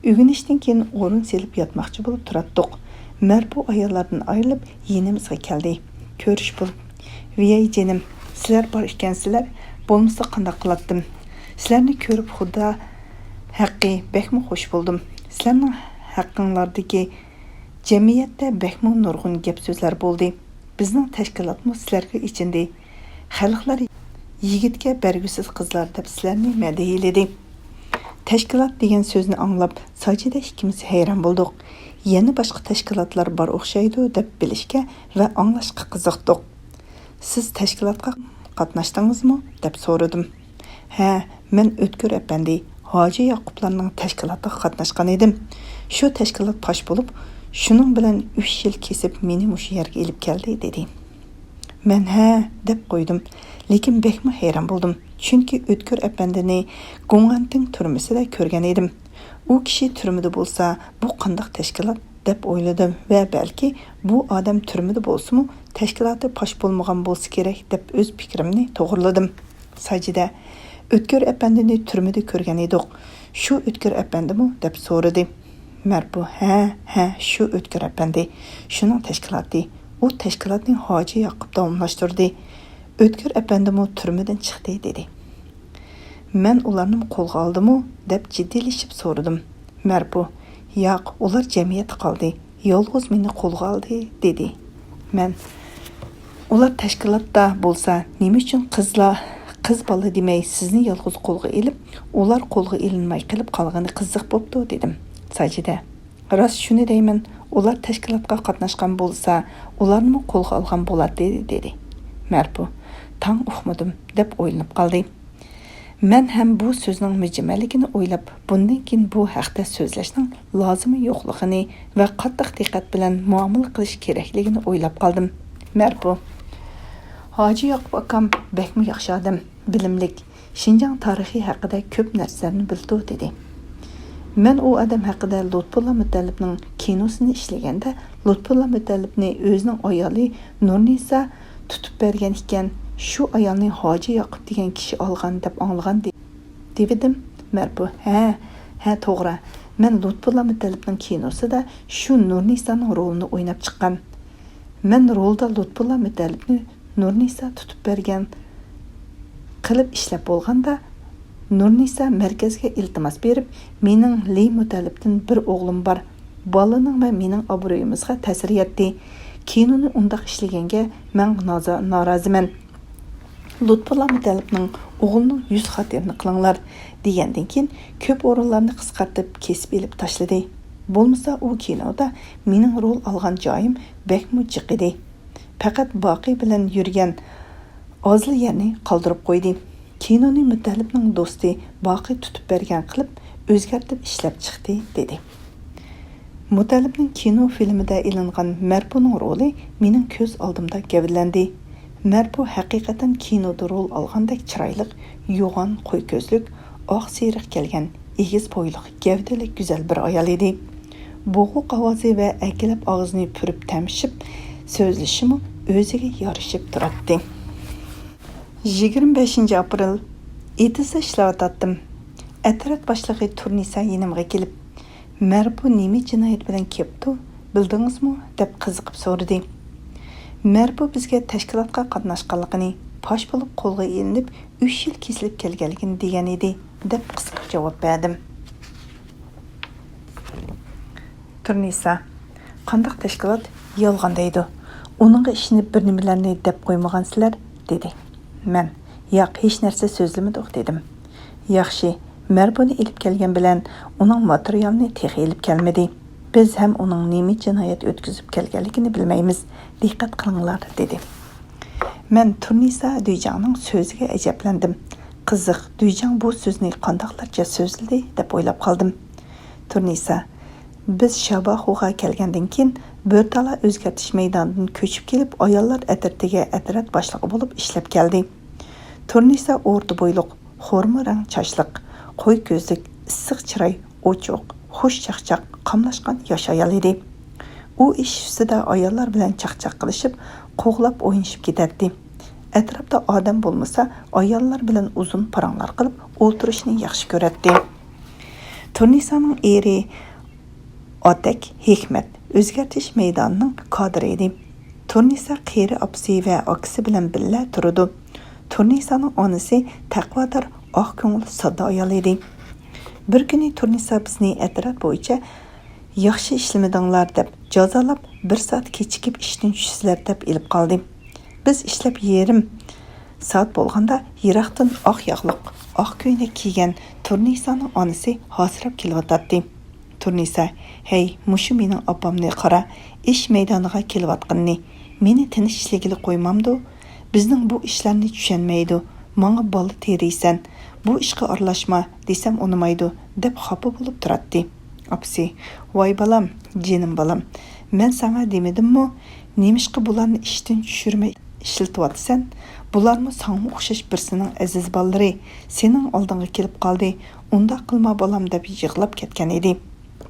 ئۆگىنىشتىن كېيىن ئورۇن سېلىپ ياتماقچى بولۇپ تۇراتتۇق. مەرپۇ ئاياللاردىن ئايرىلىپ، يېنىمىزغا كەلدى. كۆرۈش بولۇپ: ۋىيەي جېنىم، سىلەر بار ئىكەنسىلەر، بولمىسا قانداق قىلاتتىم؟ سىلەرنى كۆرۈپ خۇدا ھەققى بەكمۇ خۇش بولدۇم. سىلەرنىڭ ھەققىڭلاردىكى جەمئىيەتتە بەكمۇ نۇرغۇن گەپ-سۆزلەر بولدى. بىزنىڭ تەشكىلاتمۇ سىلەرگە ئېچىندى. خەلقلەر يىگىتكە بەرگۈسىز قىزلار دەپ سىلەرنى مەدھىيەلىدى. تەشكىلات دېگەن سۆزنى ئاڭلاپ، ساجىدە ئىككىمىز ھەيران بولدۇق. يەنە باشقا تەشكىلاتلار بار ئوخشايدۇ دەپ بىلىشكە ۋە ئاڭلاشقا قىزىقتۇق. سىز تەشكىلاتقا قاتناشتىڭىزمۇ؟ دەپ سورىدىم. ھە، مەن ئۆتكۈر ئەپەندى، ھاجى ياقۇپلارنىڭ تەشكىلاتىغا قاتناشقان ئىدىم. شۇ تەشكىلات پاش بولۇپ، شۇنىڭ بىلەن ئۈچ يىل كېسىپ، مېنى مۇشۇ يەرگە ئېلىپ كەلدى، دېدى. مەن ھە دەپ قويدۇم، لېكىن بەكمۇ ھەيران بولدۇم، چۈنكى ئۆتكۈر ئەپەندىنى گۇڭئەنتىڭ تۈرمىسىدە كۆرگەن ئىدىم. ئۇ كىشى تۈرمىدە بولسا، بۇ قانداق تەشكىلات دەپ ئويلىدىم ۋە بەلكى بۇ ئادەم تۈرمىدە بولسىمۇ، تەشكىلاتى پاش بولمىغان بولسا كېرەك دەپ ئۆز پىكرىمنى توغرىلىدىم. ساجىدە: ئۆتكۈر ئەپەندىنى تۈرمىدە كۆرگەن ئىدۇق. شۇ ئۆتكۈر ئەپەندىمۇ؟ دەپ سورىدى. مەرپۇ: ھە، ھە، شۇ ئۆتكۈر ئەپەندى. شۇنىڭ تەشكىلاتى. ئۇ تەشكىلاتنى ھاجى ياقۇپ داۋاملاشتۇردى. ئۆتكۈر ئەپەندىمۇ تۈرمىدىن چىقتى، دېدى. مەن ئۇلارنىمۇ قولغا ئالدىمۇ؟ دەپ جىددىيلىشىپ سورىدىم. مەرپۇ: ياق، ئۇلار جەمئىيەتتە قالدى. يالغۇز مېنى قولغا ئالدى، دېدى. مەن: ئۇلار تەشكىلاتتا بولسا، نېمە ئۈچۈن قىزلار، قىز بالا دېمەي، سىزنى يالغۇز قولغا ئېلىپ، ئۇلار قولغا ئېلىنماي قېلىپ قالغىنى قىزىق بوپتۇ، دېدىم. ساجىدە: راست شۇنى دەيمەن، ئۇلار تەشكىلاتقا قاتناشقان بولسا، ئۇلارنىمۇ قولغا ئالغان بولاتتى، دېدى. مەرپۇ: تاڭ ئۇقمىدىم، دەپ ئويلىنىپ قالدى. مەن ھەم بۇ سۆزنىڭ مۈجمەللىكىنى ئويلاپ، بۇندىن كېيىن بۇ ھەقتە سۆزلەشنىڭ لازىمى يوقلۇقىنى ۋە قاتتىق دىققەت بىلەن مۇئامىلە قىلىش كېرەكلىكىنى ئويلاپ قالدىم. مەرپۇ: ھاجى ياقۇپ ئاكام بەكمۇ ياخشى ئادەم، بىلىملىك، شىنجاڭ تارىخى ھەققىدە كۆپ نەرسىلەرنى بىلىدۇ، دېدى. مەن ئۇ ئادەم ھەققىدە لۇتپۇللا مۇتەللىپنىڭ كىنوسىنى ئىشلىگەندە، لۇتپۇللا مۇتەللىپنى ئۆزىنىڭ ئايالى نۇرنىسا تۇتۇپ بەرگەن ئىكەن، شۇ ئايالنى ھاجى ياقۇپ دېگەن كىشى ئالغان دەپ ئاڭلىغان، دېدى. دېۋىدىم. مەرپۇ: ھە، ھە، توغرا. مەن لۇتپۇللا مۇتەللىپنىڭ كىنوسىدا شۇ نۇرنىسانىڭ رولىنى ئويناپ چىققان. مەن رولدا لۇتپۇللا مۇتەللىپنى نۇرنىسا تۇتۇپ بەرگەن قىلىپ ئىشلەپ بولغاندا، نۇرنىسا مەركەزگە ئىلتىماس بېرىپ، مېنىڭ لى مۇتەللىپتىن بىر ئوغلۇم بار، بالىنىڭ ۋە مېنىڭ ئابرۇيىمىزغا تەسىر يەتتى. كىنونى ئۇنداق ئىشلىگەنگە مەن نازا-، نارازىمەن. لۇتپۇللا مۇتەللىپنىڭ ئوغلىنىڭ يۈز خاتىرىنى قىلىڭلار، دېگەندىن كېيىن، كۆپ ئورۇنلارنى قىسقارتىپ، كېسىپ ئېلىپ تاشلىدى. بولمىسا، ئۇ كىنودا مېنىڭ رول ئالغان جايىم بەكمۇ جىق ئىدى. پەقەت باقى بىلەن يۈرگەن ئازلا يەرنى قالدۇرۇپ قويدى. كىنونى مۇتەللىپنىڭ دوستى باقى تۇتۇپ بەرگەن قىلىپ، ئۆزگەرتىپ ئىشلەپ چىقتى، دېدى. مۇتەللىپنىڭ كىنو فىلىمىدە ئېلىنغان مەرپۇنىڭ رولى مېنىڭ كۆز ئالدىمدا گەۋدىلەندى. مەرپۇ ھەقىقەتەن كىنودا رول ئالغاندەك چىرايلىق، يوغان، قوي كۆزلۈك، ئاق سېرىق كەلگەن، ئېگىز بويلۇق، گەۋدىلىك، گۈزەل بىر ئايال ئىدى. بوغۇق ئاۋازى ۋە ئەركىلەپ ئاغزىنى پۈرۈپ تەمشىپ سۆزلىشىمۇ ئۆزىگە يارىشىپ تۇراتتى. يىگىرمە بەشىنچى ئاپرېل، ئېتىزدا ئىشلەۋاتاتتىم. ئەترەت باشلىقى تۇرنىسا يېنىمغا كېلىپ، «مەرپۇ نېمە جىنايەت بىلەن كېپتۇ، بىلدىڭىزمۇ؟» دەپ قىزىقىپ سورىدى. مەرپۇ بىزگە تەشكىلاتقا قاتناشقانلىقىنى، پاش بولۇپ قولغا ئېلىنىپ، ئۈچ يىل كېسىلىپ كەلگەنلىكىنى دېگەن ئىدى، دەپ قىسقىچە جاۋاب بەردىم. تۇرنىسا، «قانداق تەشكىلات؟ يالغان دەيدۇ. ئۇنىڭغا ئىشىنىپ بىر نېمىلەرنى دەپ قويمىغانسىلەر؟» دېدى. مەن، «ياق، ھېچ نەرسە سۆزلىمىدۇق» دېدىم. «ياخشى، مەرپۇنى ئېلىپ كەلگەن بىلەن ئۇنىڭ ماتېرىيالىنى تېخى ئېلىپ كەلمىدى. بىز ھەم ئۇنىڭ نېمە جىنايەت ئۆتكۈزۈپ كەلگەنلىكىنى بىلمەيمىز. دىققەت قىلىڭلار» دېدى. مەن تۇرنىسا دۈيجاڭنىڭ سۆزىگە ئەجەبلەندىم. «قىزىق، دۈيجاڭ بۇ سۆزنى قانداقلارچە سۆزلىدى؟» دەپ ئويلاپ قالدىم. تۇرنىسا، «بىز شاباخۇغا كەلگەندىن كېيىن، بىر تالا ئۆزگەرتىش مەيدانىدىن كۆچۈپ كېلىپ، ئاياللار ئەترىتىگە ئەترەت باشلىقى بولۇپ ئىشلەپ كەلدى.» تۇرنىسا ئورتا بويلۇق، خورما رەڭ چاچلىق، قوي كۆزلۈك، ئىسسىق چىراي، ئوچۇق، خۇش چاقچاق، قاملاشقان ياش ئايال ئىدى. ئۇ ئىش ئۈستىدە ئاياللار بىلەن چاقچاق قىلىشىپ، قوغلاپ ئوينىشىپ كېتەتتى. ئەتراپتا ئادەم بولمىسا، ئاياللار بىلەن ئۇزۇن پاراڭلار قىلىپ ئولتۇرۇشنى ياخشى كۆرەتتى. تۇرنىسانىڭ ئېرى ئاتەك ھېكمەت ئۆزگەرتىش مەيدانىنىڭ كادىرى ئىدى. تۇرنىسا قېرى ئاپىسى ۋە ئاكىسى بىلەن بىللە تۇرىدۇ. تۇرنىسانىڭ ئانىسى تەقۋادار، ئاق كۆڭۈل، ساددا ئايال ئىدى. بىر كۈنى تۇرنىسا بىزنى ئەترەت بويىچە «ياخشى ئىشلىمىدىڭلار» دەپ جازالاپ، بىر سائەت كېچىكىپ ئىشتىن چۈشىسىلەر دەپ ئېلىپ قالدى. بىز ئىشلەپ يېرىم سائەت بولغاندا، يىراقتىن ئاق ياغلىق، ئاق كۆينەك كىيگەن تۇرنىسانىڭ ئانىسى ھاسىراپ كېلىۋاتاتتى. تۇرنىسا، «ھەي، مۇشۇ مېنىڭ ئاپامنى قارا، ئىش مەيدانىغا كېلىۋاتقىنىنى، مېنى تىنچ ئىشلىگىلى قويمامدۇ؟ بىزنىڭ بۇ ئىشلارنى چۈشەنمەيدۇ، ماڭا بالا تېرىيسەن، بۇ ئىشقا ئارىلاشما دېسەم ئۇنىمايدۇ» دەپ خاپا بولۇپ تۇراتتى. ئاپىسى، «ۋاي بالام، جېنىم بالام، مەن ساڭا دېمىدىممۇ؟ نېمىشقا بۇلارنى ئىشتىن چۈشۈرمەي ئىشلىتىۋاتىسەن؟ بۇلارمۇ ساڭا ئوخشاش بىرسىنىڭ ئەزىز بالىلىرى، سېنىڭ ئالدىڭغا كېلىپ قالدى، ئۇنداق قىلما بالام» دەپ يىغلاپ كەتكەن ئىدى.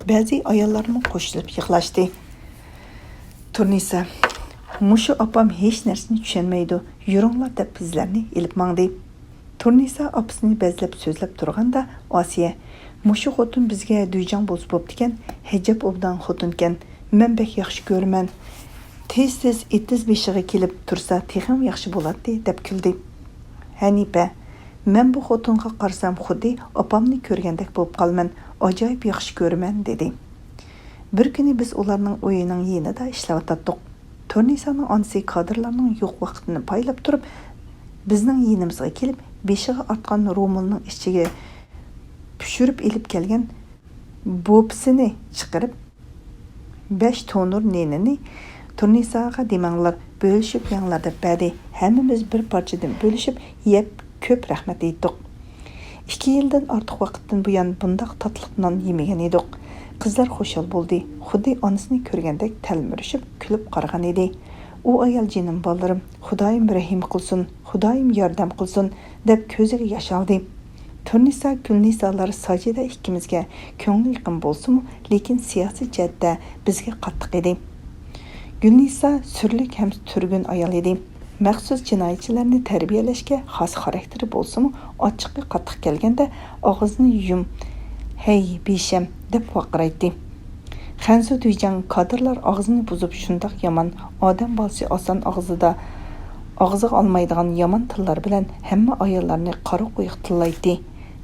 بەزى ئاياللارمۇ قوشۇلۇپ يىغلاشتى. تۇرنىسا، «مۇشۇ ئاپام ھېچ نەرسىنى چۈشەنمەيدۇ، يۈرۈڭلار» دەپ بىزلەرنى ئېلىپ ماڭدى. تۇرنىسا ئاپىسىنى بەزلەپ سۆزلەپ تۇرغاندا، ئاسىيە، «مۇشۇ خوتۇن بىزگە دۈيجاڭ بولسا بوپتىكەن، ھەجەپ ئوبدان خوتۇنكەن، مەن بەك ياخشى كۆرىمەن. تېز-تېز ئېتىز بېشىغا كېلىپ تۇرسا تېخىمۇ ياخشى بولاتتى» دەپ كۈلدى. ھەنىپە، «مەن بۇ خوتۇنغا قارىسام خۇددى ئاپامنى كۆرگەندەك بولۇپ قالىمەن، ئاجايىپ ياخشى كۆرىمەن» دېدى. بىر كۈنى بىز ئۇلارنىڭ ئۆيىنىڭ يېنىدا ئىشلەۋاتاتتۇق. تۇرنىسانىڭ ئانىسى كادىرلارنىڭ يوق ۋاقتىنى پايلاپ تۇرۇپ، بىزنىڭ يېنىمىزغا كېلىپ، بېشىغا ئارتقان رومۇلنىڭ ئىچىگە پىشۇرۇپ ئېلىپ كەلگەن بوپىسىنى چىقىرىپ، بەش تونۇر نېنىنى «تۇرنىساغا دېمەڭلار، بۆلۈشۈپ يەڭلار» دەپ بەردى. ھەممىمىز بىر پارچىدىن بۆلۈشۈپ يەپ، كۆپ رەھمەت ئېيتتۇق. ئىككى يىلدىن ئارتۇق ۋاقىتتىن بۇيان بۇنداق تاتلىق نان يېمىگەن ئىدۇق. قىزلار خۇشال بولدى، خۇددى ئانىسىنى كۆرگەندەك تەلمۈرۈشۈپ كۈلۈپ قارىغان ئىدى. ئۇ ئايال، «جېنىم بالىلىرىم، خۇدايىم رەھىم قىلسۇن، خۇدايىم ياردەم قىلسۇن» دەپ كۆزىگە ياش ئالدى. تۇرنىسا، گۈلنىسالار ساجىدە ئىككىمىزگە كۆڭلى يېقىن بولسىمۇ، لېكىن سىياسىي جەھەتتە بىزگە قاتتىق ئىدى. گۈلنىسا سۈرلۈك ھەم تۈرگۈن ئايال ئىدى. مەخسۇس جىنايەتچىلەرنى تەربىيەلەشكە خاس خاراكتېرى بولسىمۇ، ئاچچىقى قاتتىق كەلگەندە ئاغزىنى يۇم، «ھەي، بىشەم!» دەپ ۋارقىرايتتى. خەنزۇ دۈيجاڭ كادىرلار ئاغزىنى بۇزۇپ شۇنداق يامان، ئادەم بالىسى ئاسان ئاغزىدا، ئاغزىغا ئالمايدىغان يامان تىللار بىلەن ھەممە ئاياللارنى قارا قويۇق تىللايتتى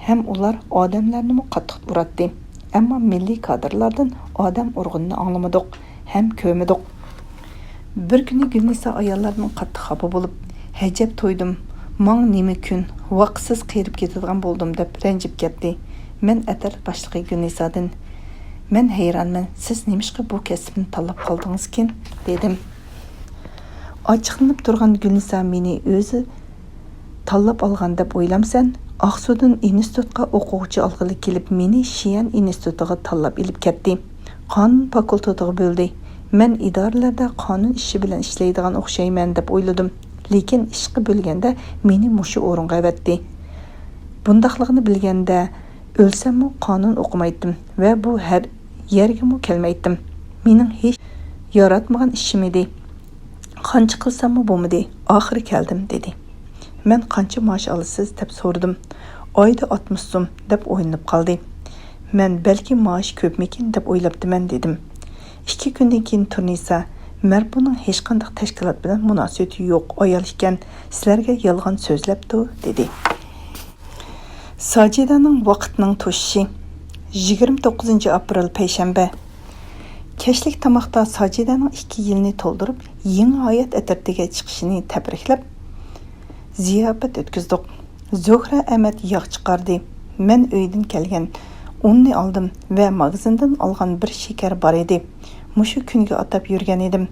ھەم ئۇلار ئادەملەرنىمۇ قاتتىق ئۇراتتى. ئەمما مىللىي كادىرلاردىن ئادەم ئۇرغىنىنى ئاڭلىمىدۇق ھەم كۆرمىدۇق. بىر كۈنى گۈلنىسا ئاياللاردىن قاتتىق خاپا بولۇپ، «ھەجەپ تويدۇم، ماڭا نېمە كۈن، ۋاقىتسىز قېرىپ كېتىدىغان بولدۇم» دەپ رەنجىپ كەتتى. مەن ئەترەت باشلىقى گۈلنىسادىن، «مەن ھەيرانمەن، سىز نېمىشقا بۇ كەسىپنى تاللاپ قالدىڭىزكىن؟» دېدىم. ئاچچىقلىنىپ تۇرغان گۈلنىسا مېنى ئۆزى تاللاپ ئالغان دەپ ئويلامسەن؟ ئاقسۇدىن ئىنستىتۇتقا ئوقۇغۇچى ئالغىلى كېلىپ، مېنى شىئەن ئىنستىتۇتىغا تاللاپ ئېلىپ كەتتى. قانۇن فاكۇلتېتىغا بۆلدى. مەن ئىدارىلەردە قانۇن ئىشى بىلەن ئىشلەيدىغان ئوخشايمەن دەپ ئويلىدىم. لېكىن ئىشقا بۆلگەندە مېنى مۇشۇ ئورۇنغا ئەۋەتتى. بۇنداقلىقىنى بىلگەندە ئۆلسەممۇ قانۇن ئوقۇمايتتىم ۋە بۇ ھەر يەرگىمۇ كەلمەيتتىم. مېنىڭ ھېچ ياراتمىغان ئىشىم ئىدى. قانچە قىلساممۇ بولمىدى، ئاخىرى كەلدىم، دېدى. مەن قانچە مائاش ئالىسىز دەپ سورىدىم. ئايدا ئاتمىش سوم، دەپ ئويلىنىپ قالدى. مەن بەلكى مائاش كۆپمىكىن دەپ ئويلاپتىمەن، دېدىم. ئىككى كۈندىن كېيىن تۇرنىسا، مەرپۇنىڭ ھېچقانداق تەشكىلات بىلەن مۇناسىۋىتى يوق ئايال ئىكەن، سىلەرگە يالغان سۆزلەپتۇ، دېدى. ساجىدەنىڭ ۋاقىتنىڭ توشۇشى. يىگىرمە توققۇزىنچى ئاپرېل، پەيشەنبە. كەچلىك تاماقتا ساجىدەنىڭ ئىككى يىلنى تولدۇرۇپ، يېڭى ھايات ئەترىتىگە چىقىشىنى تەبرىكلەپ، زىياپەت ئۆتكۈزدۇق. زۆھرە ئەمەت ياغ چىقاردى. مەن ئۆيدىن كەلگەن ئۇننى ئالدىم ۋە ماگىزىندىن ئالغان بىر شېكەر بار ئىدى. مۇشۇ كۈنگە ئاتاپ يۈرگەن ئىدىم.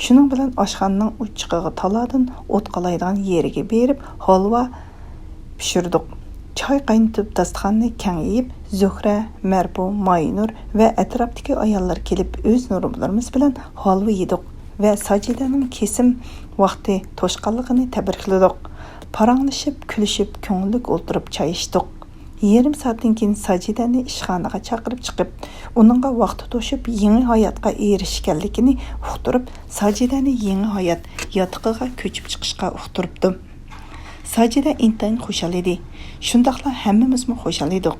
شۇنىڭ بىلەن ئاشخانىنىڭ ئوچىقىغا تالادىن ئوت قالايدىغان يېرىگە بېرىپ، ھالۋا پىشۇردۇق. چاي قاينىتىپ، داستىخاننى كەڭ يېيىپ، زۆھرە، مەرپۇ، ماينۇر ۋە ئەتراپتىكى ئاياللار كېلىپ، ئۆز نورمىلىرىمىز بىلەن ھالۋا يېدۇق ۋە ساجىدەنىڭ كېسىم ۋاقتى توشقانلىقىنى تەبرىكلىدۇق. پاراڭلىشىپ، كۈلۈشۈپ، كۆڭۈللۈك ئولتۇرۇپ چاي ئىچتۇق. يېرىم سائەتتىن كېيىن ساجىدەنى ئىشخانىغا چاقىرىپ چىقىپ، ئۇنىڭغا ۋاقتى توشۇپ، يېڭى ھاياتقا ئېرىشكەنلىكىنى ئۇقتۇرۇپ، ساجىدەنى يېڭى ھايات ياتىقىغا كۆچۈپ چىقىشقا ئۇقتۇرۇپتۇ. ساجىدە ئىنتايىن خۇشال ئىدى. شۇنداقلا ھەممىمىزمۇ خۇشال ئىدۇق.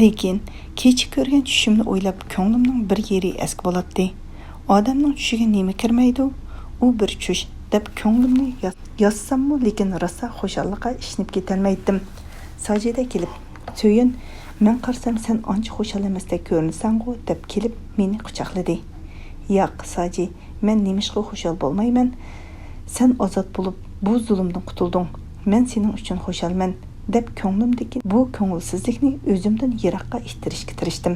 لېكىن كېچە كۆرگەن چۈشۈمنى ئويلاپ، كۆڭلۈمنىڭ بىر يېرى ئەسكە بولاتتى. ئادەمنىڭ چۈشىگە نېمە كىرمەيدۇ؟ ئۇ بىر چۈش، دەپ كۆڭلۈمنى يا-، يازساممۇ، لېكىن راسا خۇشاللىققا ئىشىنىپ كېتەلمەيتتىم. ساجىدە كېلىپ، سۆيۈن، مەن قارىسام سەن ئانچە خۇشال ئەمەستەك كۆرۈنىسەنغۇ، دەپ كېلىپ مېنى قۇچاقلىدى. ياق، ساجى، مەن نېمىشقا خۇشال بولمايمەن؟ سەن ئازاد بولۇپ، بۇ زۇلۇمدىن قۇتۇلدۇڭ. مەن سېنىڭ ئۈچۈن خۇشالمەن، دەپ كۆڭلۈمدىكى بۇ كۆڭۈلسىزلىكنى ئۆزۈمدىن يىراققا ئىتتىرىشكە تىرىشتىم.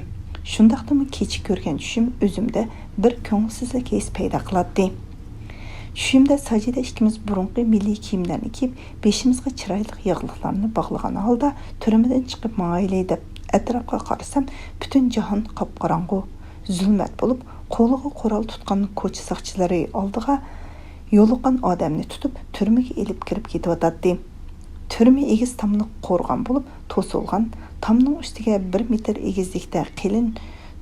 شۇنداقتىمۇ كېچە كۆرگەن چۈشۈم ئۆزۈمدە بىر كۆڭۈلسىزلىك ھېس پەيدا قىلاتتى. چۈشۈمدە ساجىدە ئىككىمىز بۇرۇنقى مىللىي كىيىملەرنى كىيىپ، بېشىمىزغا چىرايلىق ياغلىقلارنى باغلىغان ھالدا تۈرمىدىن چىقىپ ماڭايلى دەپ ئەتراپقا قارىسام، پۈتۈن جاھان قاپقاراڭغۇ، زۇلمەت بولۇپ، قولىغا قورال تۇتقان كوچا ساقچىلىرى ئالدىغا يولۇققان ئادەمنى تۇتۇپ، تۈرمىگە ئېلىپ كىرىپ كېتىۋاتاتتى. تۈرمە ئېگىز تاملىق قورغان بولۇپ توسۇلغان، تامنىڭ ئۈستىگە بىر مېتىر ئېگىزلىكتە قېلىن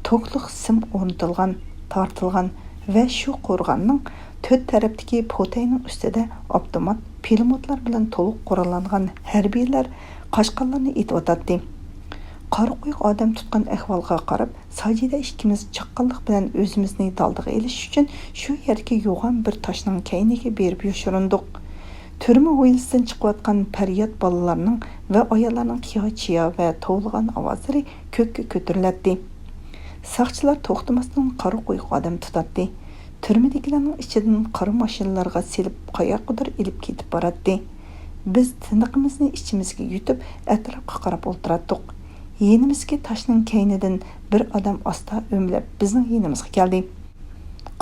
توكلۇق سىم ئورنىتىلغان، تارتىلغان ۋە شۇ قورغاننىڭ تۆت تەرەپتىكى پوتەينىڭ ئۈستىدە ئاپتومات، پىلىموتلار بىلەن تولۇق قوراللانغان ھەربىيلەر قاچقانلارنى ئېتىۋاتاتتى. قارا قويۇق ئادەم تۇتقان ئەھۋالغا قاراپ، ساجىدە ئىككىمىز چاققانلىق بىلەن ئۆزىمىزنى دالدىغا ئېلىش ئۈچۈن شۇ يەردىكى يوغان بىر تاشنىڭ كەينىگە بېرىپ يوشۇرۇندۇق. تۈرمە ھويلىسىدىن چىقىۋاتقان پەرياد بالىلارنىڭ ۋە ئاياللارنىڭ قىيا-چىيا ۋە توۋلىغان ئاۋازلىرى كۆككە كۆتۈرۈلەتتى. ساقچىلار توختىماستىن قارا قويۇق ئادەم تۇتاتتى. تۈرمىدىكىلەرنىڭ ئىچىدىن قارا ماشىنىلارغا سېلىپ، قاياققىدۇر ئېلىپ كېتىپ باراتتى. بىز تىنىقىمىزنى ئىچىمىزگە يۇتۇپ، ئەتراپقا قاراپ ئولتۇراتتۇق. يېنىمىزدىكى تاشنىڭ كەينىدىن بىر ئادەم ئاستا ئۆمىلەپ بىزنىڭ يېنىمىزغا كەلدى.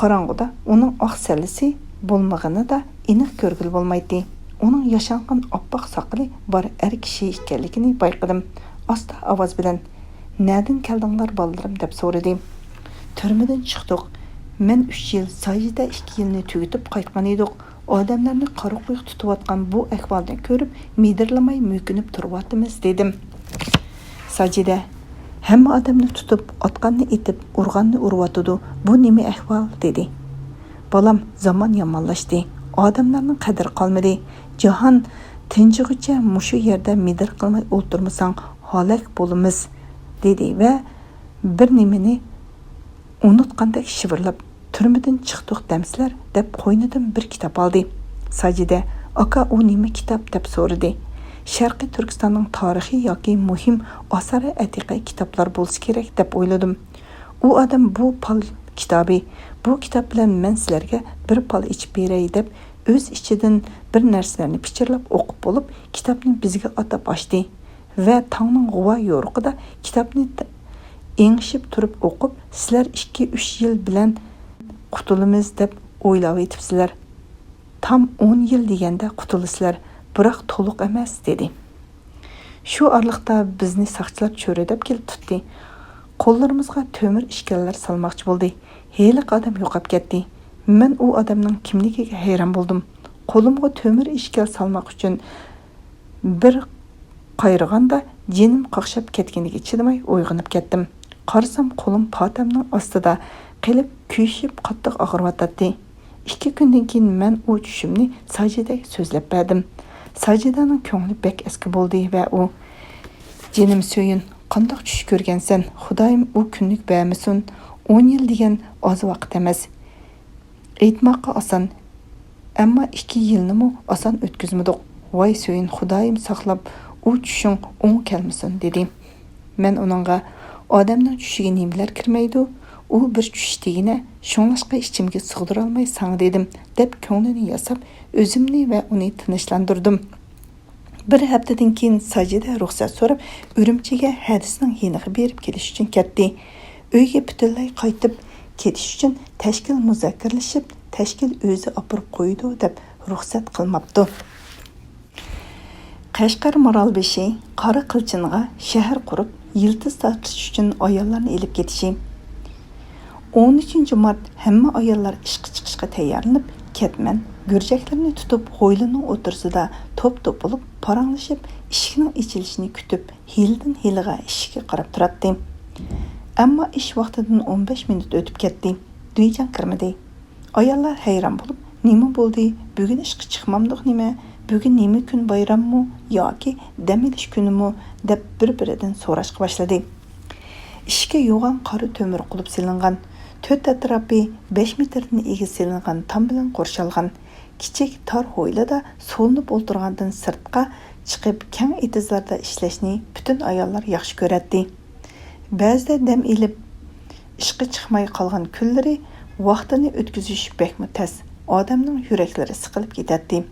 قاراڭغۇدا ئۇنىڭ ئاق سەللىسى بولمىغىنىدا ئېنىق كۆرگىلى بولمايتتى. ئۇنىڭ ياشانغان ئاپئاق ساقىلى بار ئەر كىشى ئىكەنلىكىنى بايقىدىم. ئاستا ئاۋاز بىلەن، «نەدىن كەلدىڭلار، بالىلىرىم؟» دەپ سورىدى. «تۈرمىدىن چىقتۇق. مەن ئۈچ يىل، ساجىدە ئىككى يىلنى تۈگىتىپ قايتقان ئىدۇق. ئادەملەرنى قارا قويۇق تۇتۇۋاتقان بۇ ئەھۋالنى كۆرۈپ، مىدىرلىماي مۆكۈنۈپ تۇرۇۋاتىمىز» دېدىم. ساجىدە، «ھەممە ئادەمنى تۇتۇپ، ئاتقاننى ئېتىپ، ئۇرغاننى ئۇرۇۋاتىدۇ. بۇ نېمە ئەھۋال؟» دېدى. «بالام، زامان يامانلاشتى. ئادەملەرنىڭ قەدرى قالمىدى. جاھان تىنچىغۇچە مۇشۇ يەردە مىدىر قىلماي ئولتۇرمىساڭ، ھالاك بولىمىز» دېدى ۋە بىر نېمىنى ئۇنۇتقاندەك شىۋىرلاپ، «تۈرمىدىن چىقتۇق دەمسىلەر؟» دەپ قوينىدىن بىر كىتاب ئالدى. ساجىدە، «ئاكا، ئۇ نېمە كىتاب؟» دەپ سورىدى. «شەرقىي تۈركىستاننىڭ تارىخى ياكى مۇھىم ئاسارە ئەتىقە كىتابلار بولسا كېرەك» دەپ ئويلىدىم. ئۇ ئادەم، «بۇ پال كىتابى، بۇ كىتاب بىلەن مەن سىلەرگە بىر پال ئېچىپ بېرەي» دەپ، ئۆز ئىچىدىن بىر نەرسىلەرنى پىچىرلاپ ئوقۇپ بولۇپ، كىتابنى بىزگە ئاتاپ ئاچتى. ۋە تاڭنىڭ غۇۋا يورۇقىدا كىتابنى ت-، ئېڭىشىپ تۇرۇپ ئوقۇپ، «سىلەر ئىككى، ئۈچ يىل بىلەن قۇتۇلىمىز دەپ ئويلاۋېتىپسىلەر. تام ئون يىل دېگەندە قۇتۇلىسىلەر، بىراق تولۇق ئەمەس» دېدى. شۇ ئارىلىقتا بىزنى ساقچىلار چۆرىدەپ كېلىپ تۇتتى. قوللىرىمىزغا تۆمۈر ئىشكەنلەر سالماقچى بولدى. ھېلىقى ئادەم يوقاپ كەتتى. مەن ئۇ ئادەمنىڭ كىملىكىگە ھەيران بولدۇم. قولۇمغا تۆمۈر ئىشكەل سالماق ئۈچۈن بىر قايرىغاندا، جېنىم قاقشاپ كەتكىنىگە چىدىماي ئويغىنىپ كەتتىم. قارىسام، قولۇم پاتەمنىڭ ئاستىدا قېلىپ، كۆيۈشۈپ قاتتىق ئاغرىۋاتاتتى. ئىككى كۈندىن كېيىن مەن ئۇ چۈشۈمنى ساجىدەگە سۆزلەپ بەردىم. ساجىدەنىڭ كۆڭلى بەك ئەسكى بولدى ۋە ئۇ، «جېنىم سۆيۈن، قانداق چۈش كۆرگەنسەن؟ خۇدايىم ئۇ كۈنلۈك بەرمىسۇن، ئون يىل دېگەن ئاز ۋاقىت ئەمەس.» ئېيتماققا ئاسان، ئەمما ئىككى يىلنىمۇ ئاسان ئۆتكۈزمىدۇق. «ۋاي سۆيۈن، خۇدايىم ساقلاپ، ئۇ چۈشۈڭ ئوڭ كەلمىسۇن» دېدى. مەن ئۇنىڭغا، «ئادەمنىڭ چۈشىگە نېمىلەر كىرمەيدۇ؟ ئۇ بىر چۈش دېگىنە، شۇڭلاشقا ئىچىمگە سىغدۇرالماي ساڭا دېدىم» دەپ كۆڭلىنى ياساپ، ئۆزۈمنى ۋە ئۇنى تىنچلاندۇردۇم. بىر ھەپتىدىن كېيىن ساجىدە رۇخسەت سوراپ، ئۈرۈمچىگە ھەدىسىنىڭ يېنىغا بېرىپ كېلىش ئۈچۈن كەتتى. ئۆيگە پۈتۈنلەي قايتىپ كېتىش ئۈچۈن تەشكىل مۇزاكىرىلىشىپ، تەشكىل ئۆزى ئاپىرىپ قويىدۇ دەپ رۇخسەت قىلماپتۇ. قەشقەر مارالبېشى قارا قىلچىنغا شەھەر قۇرۇپ، يىلتىز تارتىش ئۈچۈن ئاياللارنى ئېلىپ كېتىشى. ئون ئۈچىنچى مارت ھەممە ئاياللار ئىشقا چىقىشقا تەييارلىنىپ، كەتمەن، گۈرجەكلىرىنى تۇتۇپ، ھويلىنىڭ ئوتتۇرىسىدا توپ-توپ بولۇپ پاراڭلىشىپ، ئىشىكنىڭ ئېچىلىشىنى كۈتۈپ، ھىيلىدىن ھىيلىغا ئىشىككە قاراپ تۇراتتى. ئەمما ئىش ۋاقتىدىن ئون بەش مىنۇت ئۆتۈپ كەتتى. دۈيجاڭ كىرمىدى. ئاياللار ھەيران بولۇپ، «نېمە بولدى؟ بۈگۈن ئىشقا چىقمامدۇق نېمە؟ بۈگۈن نېمە كۈن، بايراممۇ ياكى دەم ئېلىش كۈنىمۇ؟» دەپ بىر-بىرىدىن سوراشقا باشلىدى. ئىشىككە يوغان قارا تۆمۈر قۇلۇپ سېلىنغان، تۆت ئەتراپى بەش مېتىردىن ئېگىز سېلىنغان تام بىلەن قورشالغان كىچىك تار ھويلىدا سولىنىپ ئولتۇرغاندىن سىرتقا چىقىپ، كەڭ ئېتىزلاردا ئىشلەشنى پۈتۈن ئاياللار ياخشى كۆرەتتى. بەزىدە دەم ئېلىپ، ئىشقا چىقماي قالغان كۈنلىرى ۋاقتىنى ئۆتكۈزۈش بەكمۇ تەس، ئادەمنىڭ يۈرەكلىرى سىقىلىپ كېتەتتى.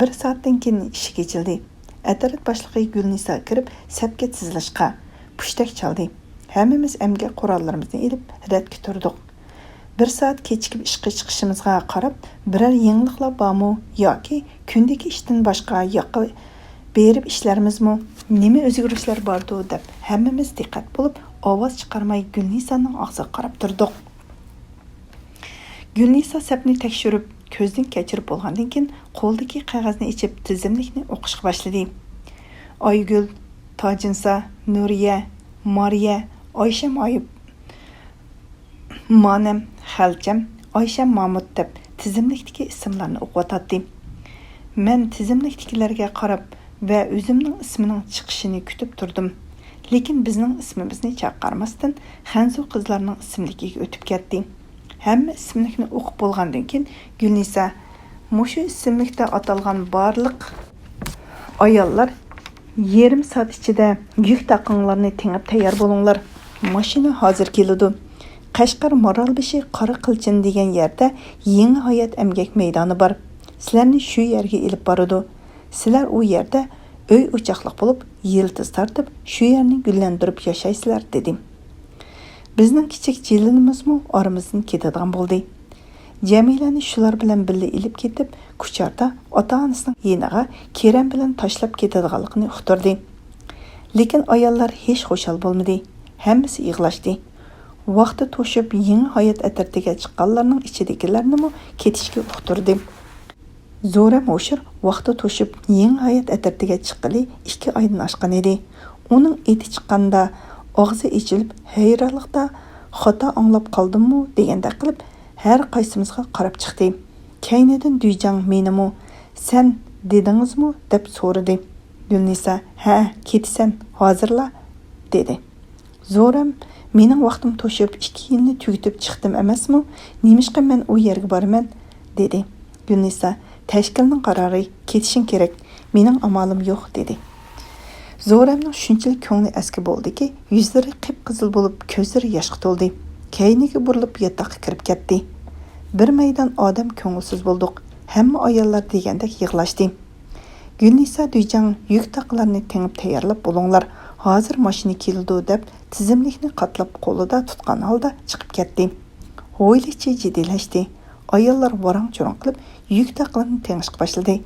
بىر سائەتتىن كېيىن ئىشىك ئېچىلدى. ئەترەت باشلىقى گۈلنىسا كىرىپ، سەپكە تىزىلىشقا پۇشتەك چالدى. ھەممىمىز ئەمگەك قوراللىرىمىزنى ئېلىپ، رەتكە تۇردۇق. بىر سائەت كېچىكىپ ئىشقا چىقىشىمىزغا قاراپ، بىرەر يېڭىلىقلار بارمۇ ياكى كۈندىكى ئىشتىن باشقا ياققا بېرىپ ئىشلەرمىزمۇ؟ نېمە ئۆزگىرىشلەر باردۇ؟ دەپ ھەممىمىز دىققەت بولۇپ، ئاۋاز چىقارماي گۈلنىسانىڭ ئاغزىغا قاراپ تۇردۇق. گۈلنىسا سەپنى تەكشۈرۈپ، كۆزدىن كەچۈرۈپ بولغاندىن كېيىن، قولىدىكى قەغەزنى ئېچىپ، تىزىملىكنى ئوقۇشقا باشلىدى. ئايگۈل، تاجىنسا، نۇرىيە، مارىيە، ئايشەم ئايۇپ، مانەم، خەلچەم، ئايشەم مامۇت دەپ تىزىملىكتىكى ئىسىملارنى ئوقۇۋاتاتتى. مەن تىزىملىكتىكىلەرگە قاراپ ۋە ئۆزۈمنىڭ ئىسمىنىڭ چىقىشىنى كۈتۈپ تۇردۇم. لېكىن بىزنىڭ ئىسمىمىزنى چاقىرماستىن، خەنزۇ قىزلارنىڭ ئىسىملىكىگە ئۆتۈپ كەتتى. ھەممە ئىسىملىكنى ئوقۇپ بولغاندىن كېيىن، گۈلنىسا، «مۇشۇ ئىسىملىكتە ئاتالغان بارلىق ئاياللار، يېرىم سائەت ئىچىدە يۈك تاقىڭلارنى تېڭىپ تەييار بولۇڭلار. ماشىنا ھازىر كېلىدۇ. قەشقەر مارالبېشى قارا قىلچىن دېگەن يەردە يېڭى ھايات ئەمگەك مەيدانى بار. سىلەرنى شۇ يەرگە ئېلىپ بارىدۇ. سىلەر ئۇ يەردە ئۆي-ئوچاقلىق بولۇپ، يىلتىز تارتىپ، شۇ يەرنى گۈللەندۈرۈپ ياشايسىلەر» دېدى. بىزنىڭ كىچىك جىلىنىمىزمۇ ئارىمىزدىن كېتىدىغان بولدى. جەمىلەنى شۇلار بىلەن بىللە ئېلىپ كېتىپ، كۇچاردا ئاتا-ئانىسىنىڭ يېنىغا كېرەم بىلەن تاشلاپ كېتىدىغانلىقىنى ئۇقتۇردى. لېكىن ئاياللار ھېچ خۇشال بولمىدى. ھەممىسى يىغلاشتى. ۋاقتى توشۇپ، يېڭى ھايات ئەترىتىگە چىققانلارنىڭ ئىچىدىكىلەرنىمۇ كېتىشكە ئۇقتۇردى. زورەم ھوشۇر ۋاقتى توشۇپ، يېڭى ھايات ئەترىتىگە چىققىلى ئىككى ئايدىن ئاشقان ئىدى. ئۇنىڭ ئېتى چىققاندا، ئاغزى ئېچىلىپ، ھەيرانلىقتا، «خاتا ئاڭلاپ قالدىممۇ؟» دېگەندەك قىلىپ، ھەر قايسىمىزغا قاراپ چىقتى. كەينىدىن دۈيجاڭ مېنىمۇ، «سەن دېدىڭىزمۇ؟» دەپ سورىدى. گۈلنىسا، «ھە، كېتىسەن، ھازىرلا» دېدى. زورەم، «مېنىڭ ۋاقتىم توشۇپ، ئىككى يىلنى تۈگىتىپ چىقتىم ئەمەسمۇ؟ نېمىشقا مەن ئۇ يەرگە بارىمەن؟» دېدى. گۈلنىسا، «تەشكىلنىڭ قارارى، كېتىشىڭ كېرەك. مېنىڭ ئامالىم يوق» دېدى. زورەمنىڭ شۇنچىلىك كۆڭلى ئەسكى بولدىكى، يۈزلىرى قىپقىزىل بولۇپ، كۆزلىرى ياشقا تولدى. كەينىگە بۇرۇلۇپ ياتاققا كىرىپ كەتتى. بىر مەيدان ئادەم كۆڭۈلسىز بولدۇق. ھەممە ئاياللار دېگەندەك يىغلاشتى. گۈلنىسا دۈيجاڭ يۈك تاقلارنى تېڭىپ تەييارلاپ بولۇڭلار، ھازىر ماشىنا كېلىدۇ دەپ تىزىملىكنى قاتلاپ قولىدا تۇتقان ھالدا چىقىپ كەتتى. ھويلا ئىچى جىددىيلەشتى. ئاياللار ۋاراڭ-چۇرۇڭ قىلىپ يۈك تاقلىرىنى تېڭىشقا باشلىدى.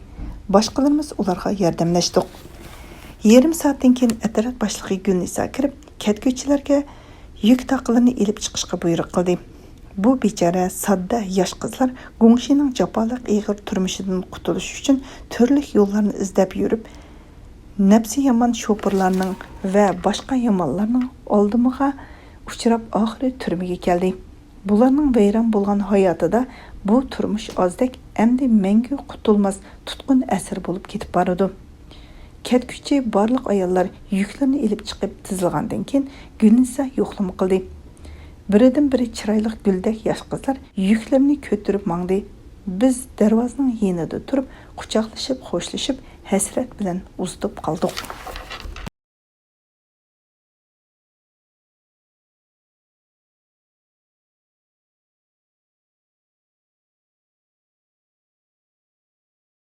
باشقىلىرىمىز ئۇلارغا ياردەملەشتۇق. يېرىم سائەتتىن كېيىن ئەترەت باشلىقى گۈلنىسا كىرىپ كەتكۈچىلەرگە يۈك تاقلىرىنى ئېلىپ چىقىشقا بۇيرۇق قىلدى. بۇ بىچارە ساددا ياش قىزلار گۇڭشىنىڭ جاپالىق ئېغىر تۇرمۇشىدىن قۇتۇلۇش ئۈچۈن تۈرلۈك يوللارنى ئىزدەپ يۈرۈپ، نەپسى يامان شوپۇرلارنىڭ ۋە باشقا يامانلارنىڭ ئالدىمىغا ئۇچراپ، ئاخىرى تۈرمىگە كەلدى. بۇلارنىڭ ۋەيران بولغان ھاياتىدا بۇ تۇرمۇش ئازدەك ئەمدى مەڭگۈ قۇتۇلماس تۇتقۇن ئەسىر بولۇپ كېتىپ بارىدۇ. كەتكۈچى بارلىق ئاياللار يۈكلىرىنى ئېلىپ چىقىپ تىزىلغاندىن كېيىن، گۈلنىسا يوقلىما قىلدى. بىرىدىن بىرى چىرايلىق گۈلدەك ياش قىزلار يۈكلىرىنى كۆتۈرۈپ ماڭدى. بىز دەرۋازىنىڭ يېنىدا تۇرۇپ، قۇچاقلىشىپ، خوشلىشىپ، ھەسرەت بىلەن ئۇزىتىپ قالدۇق.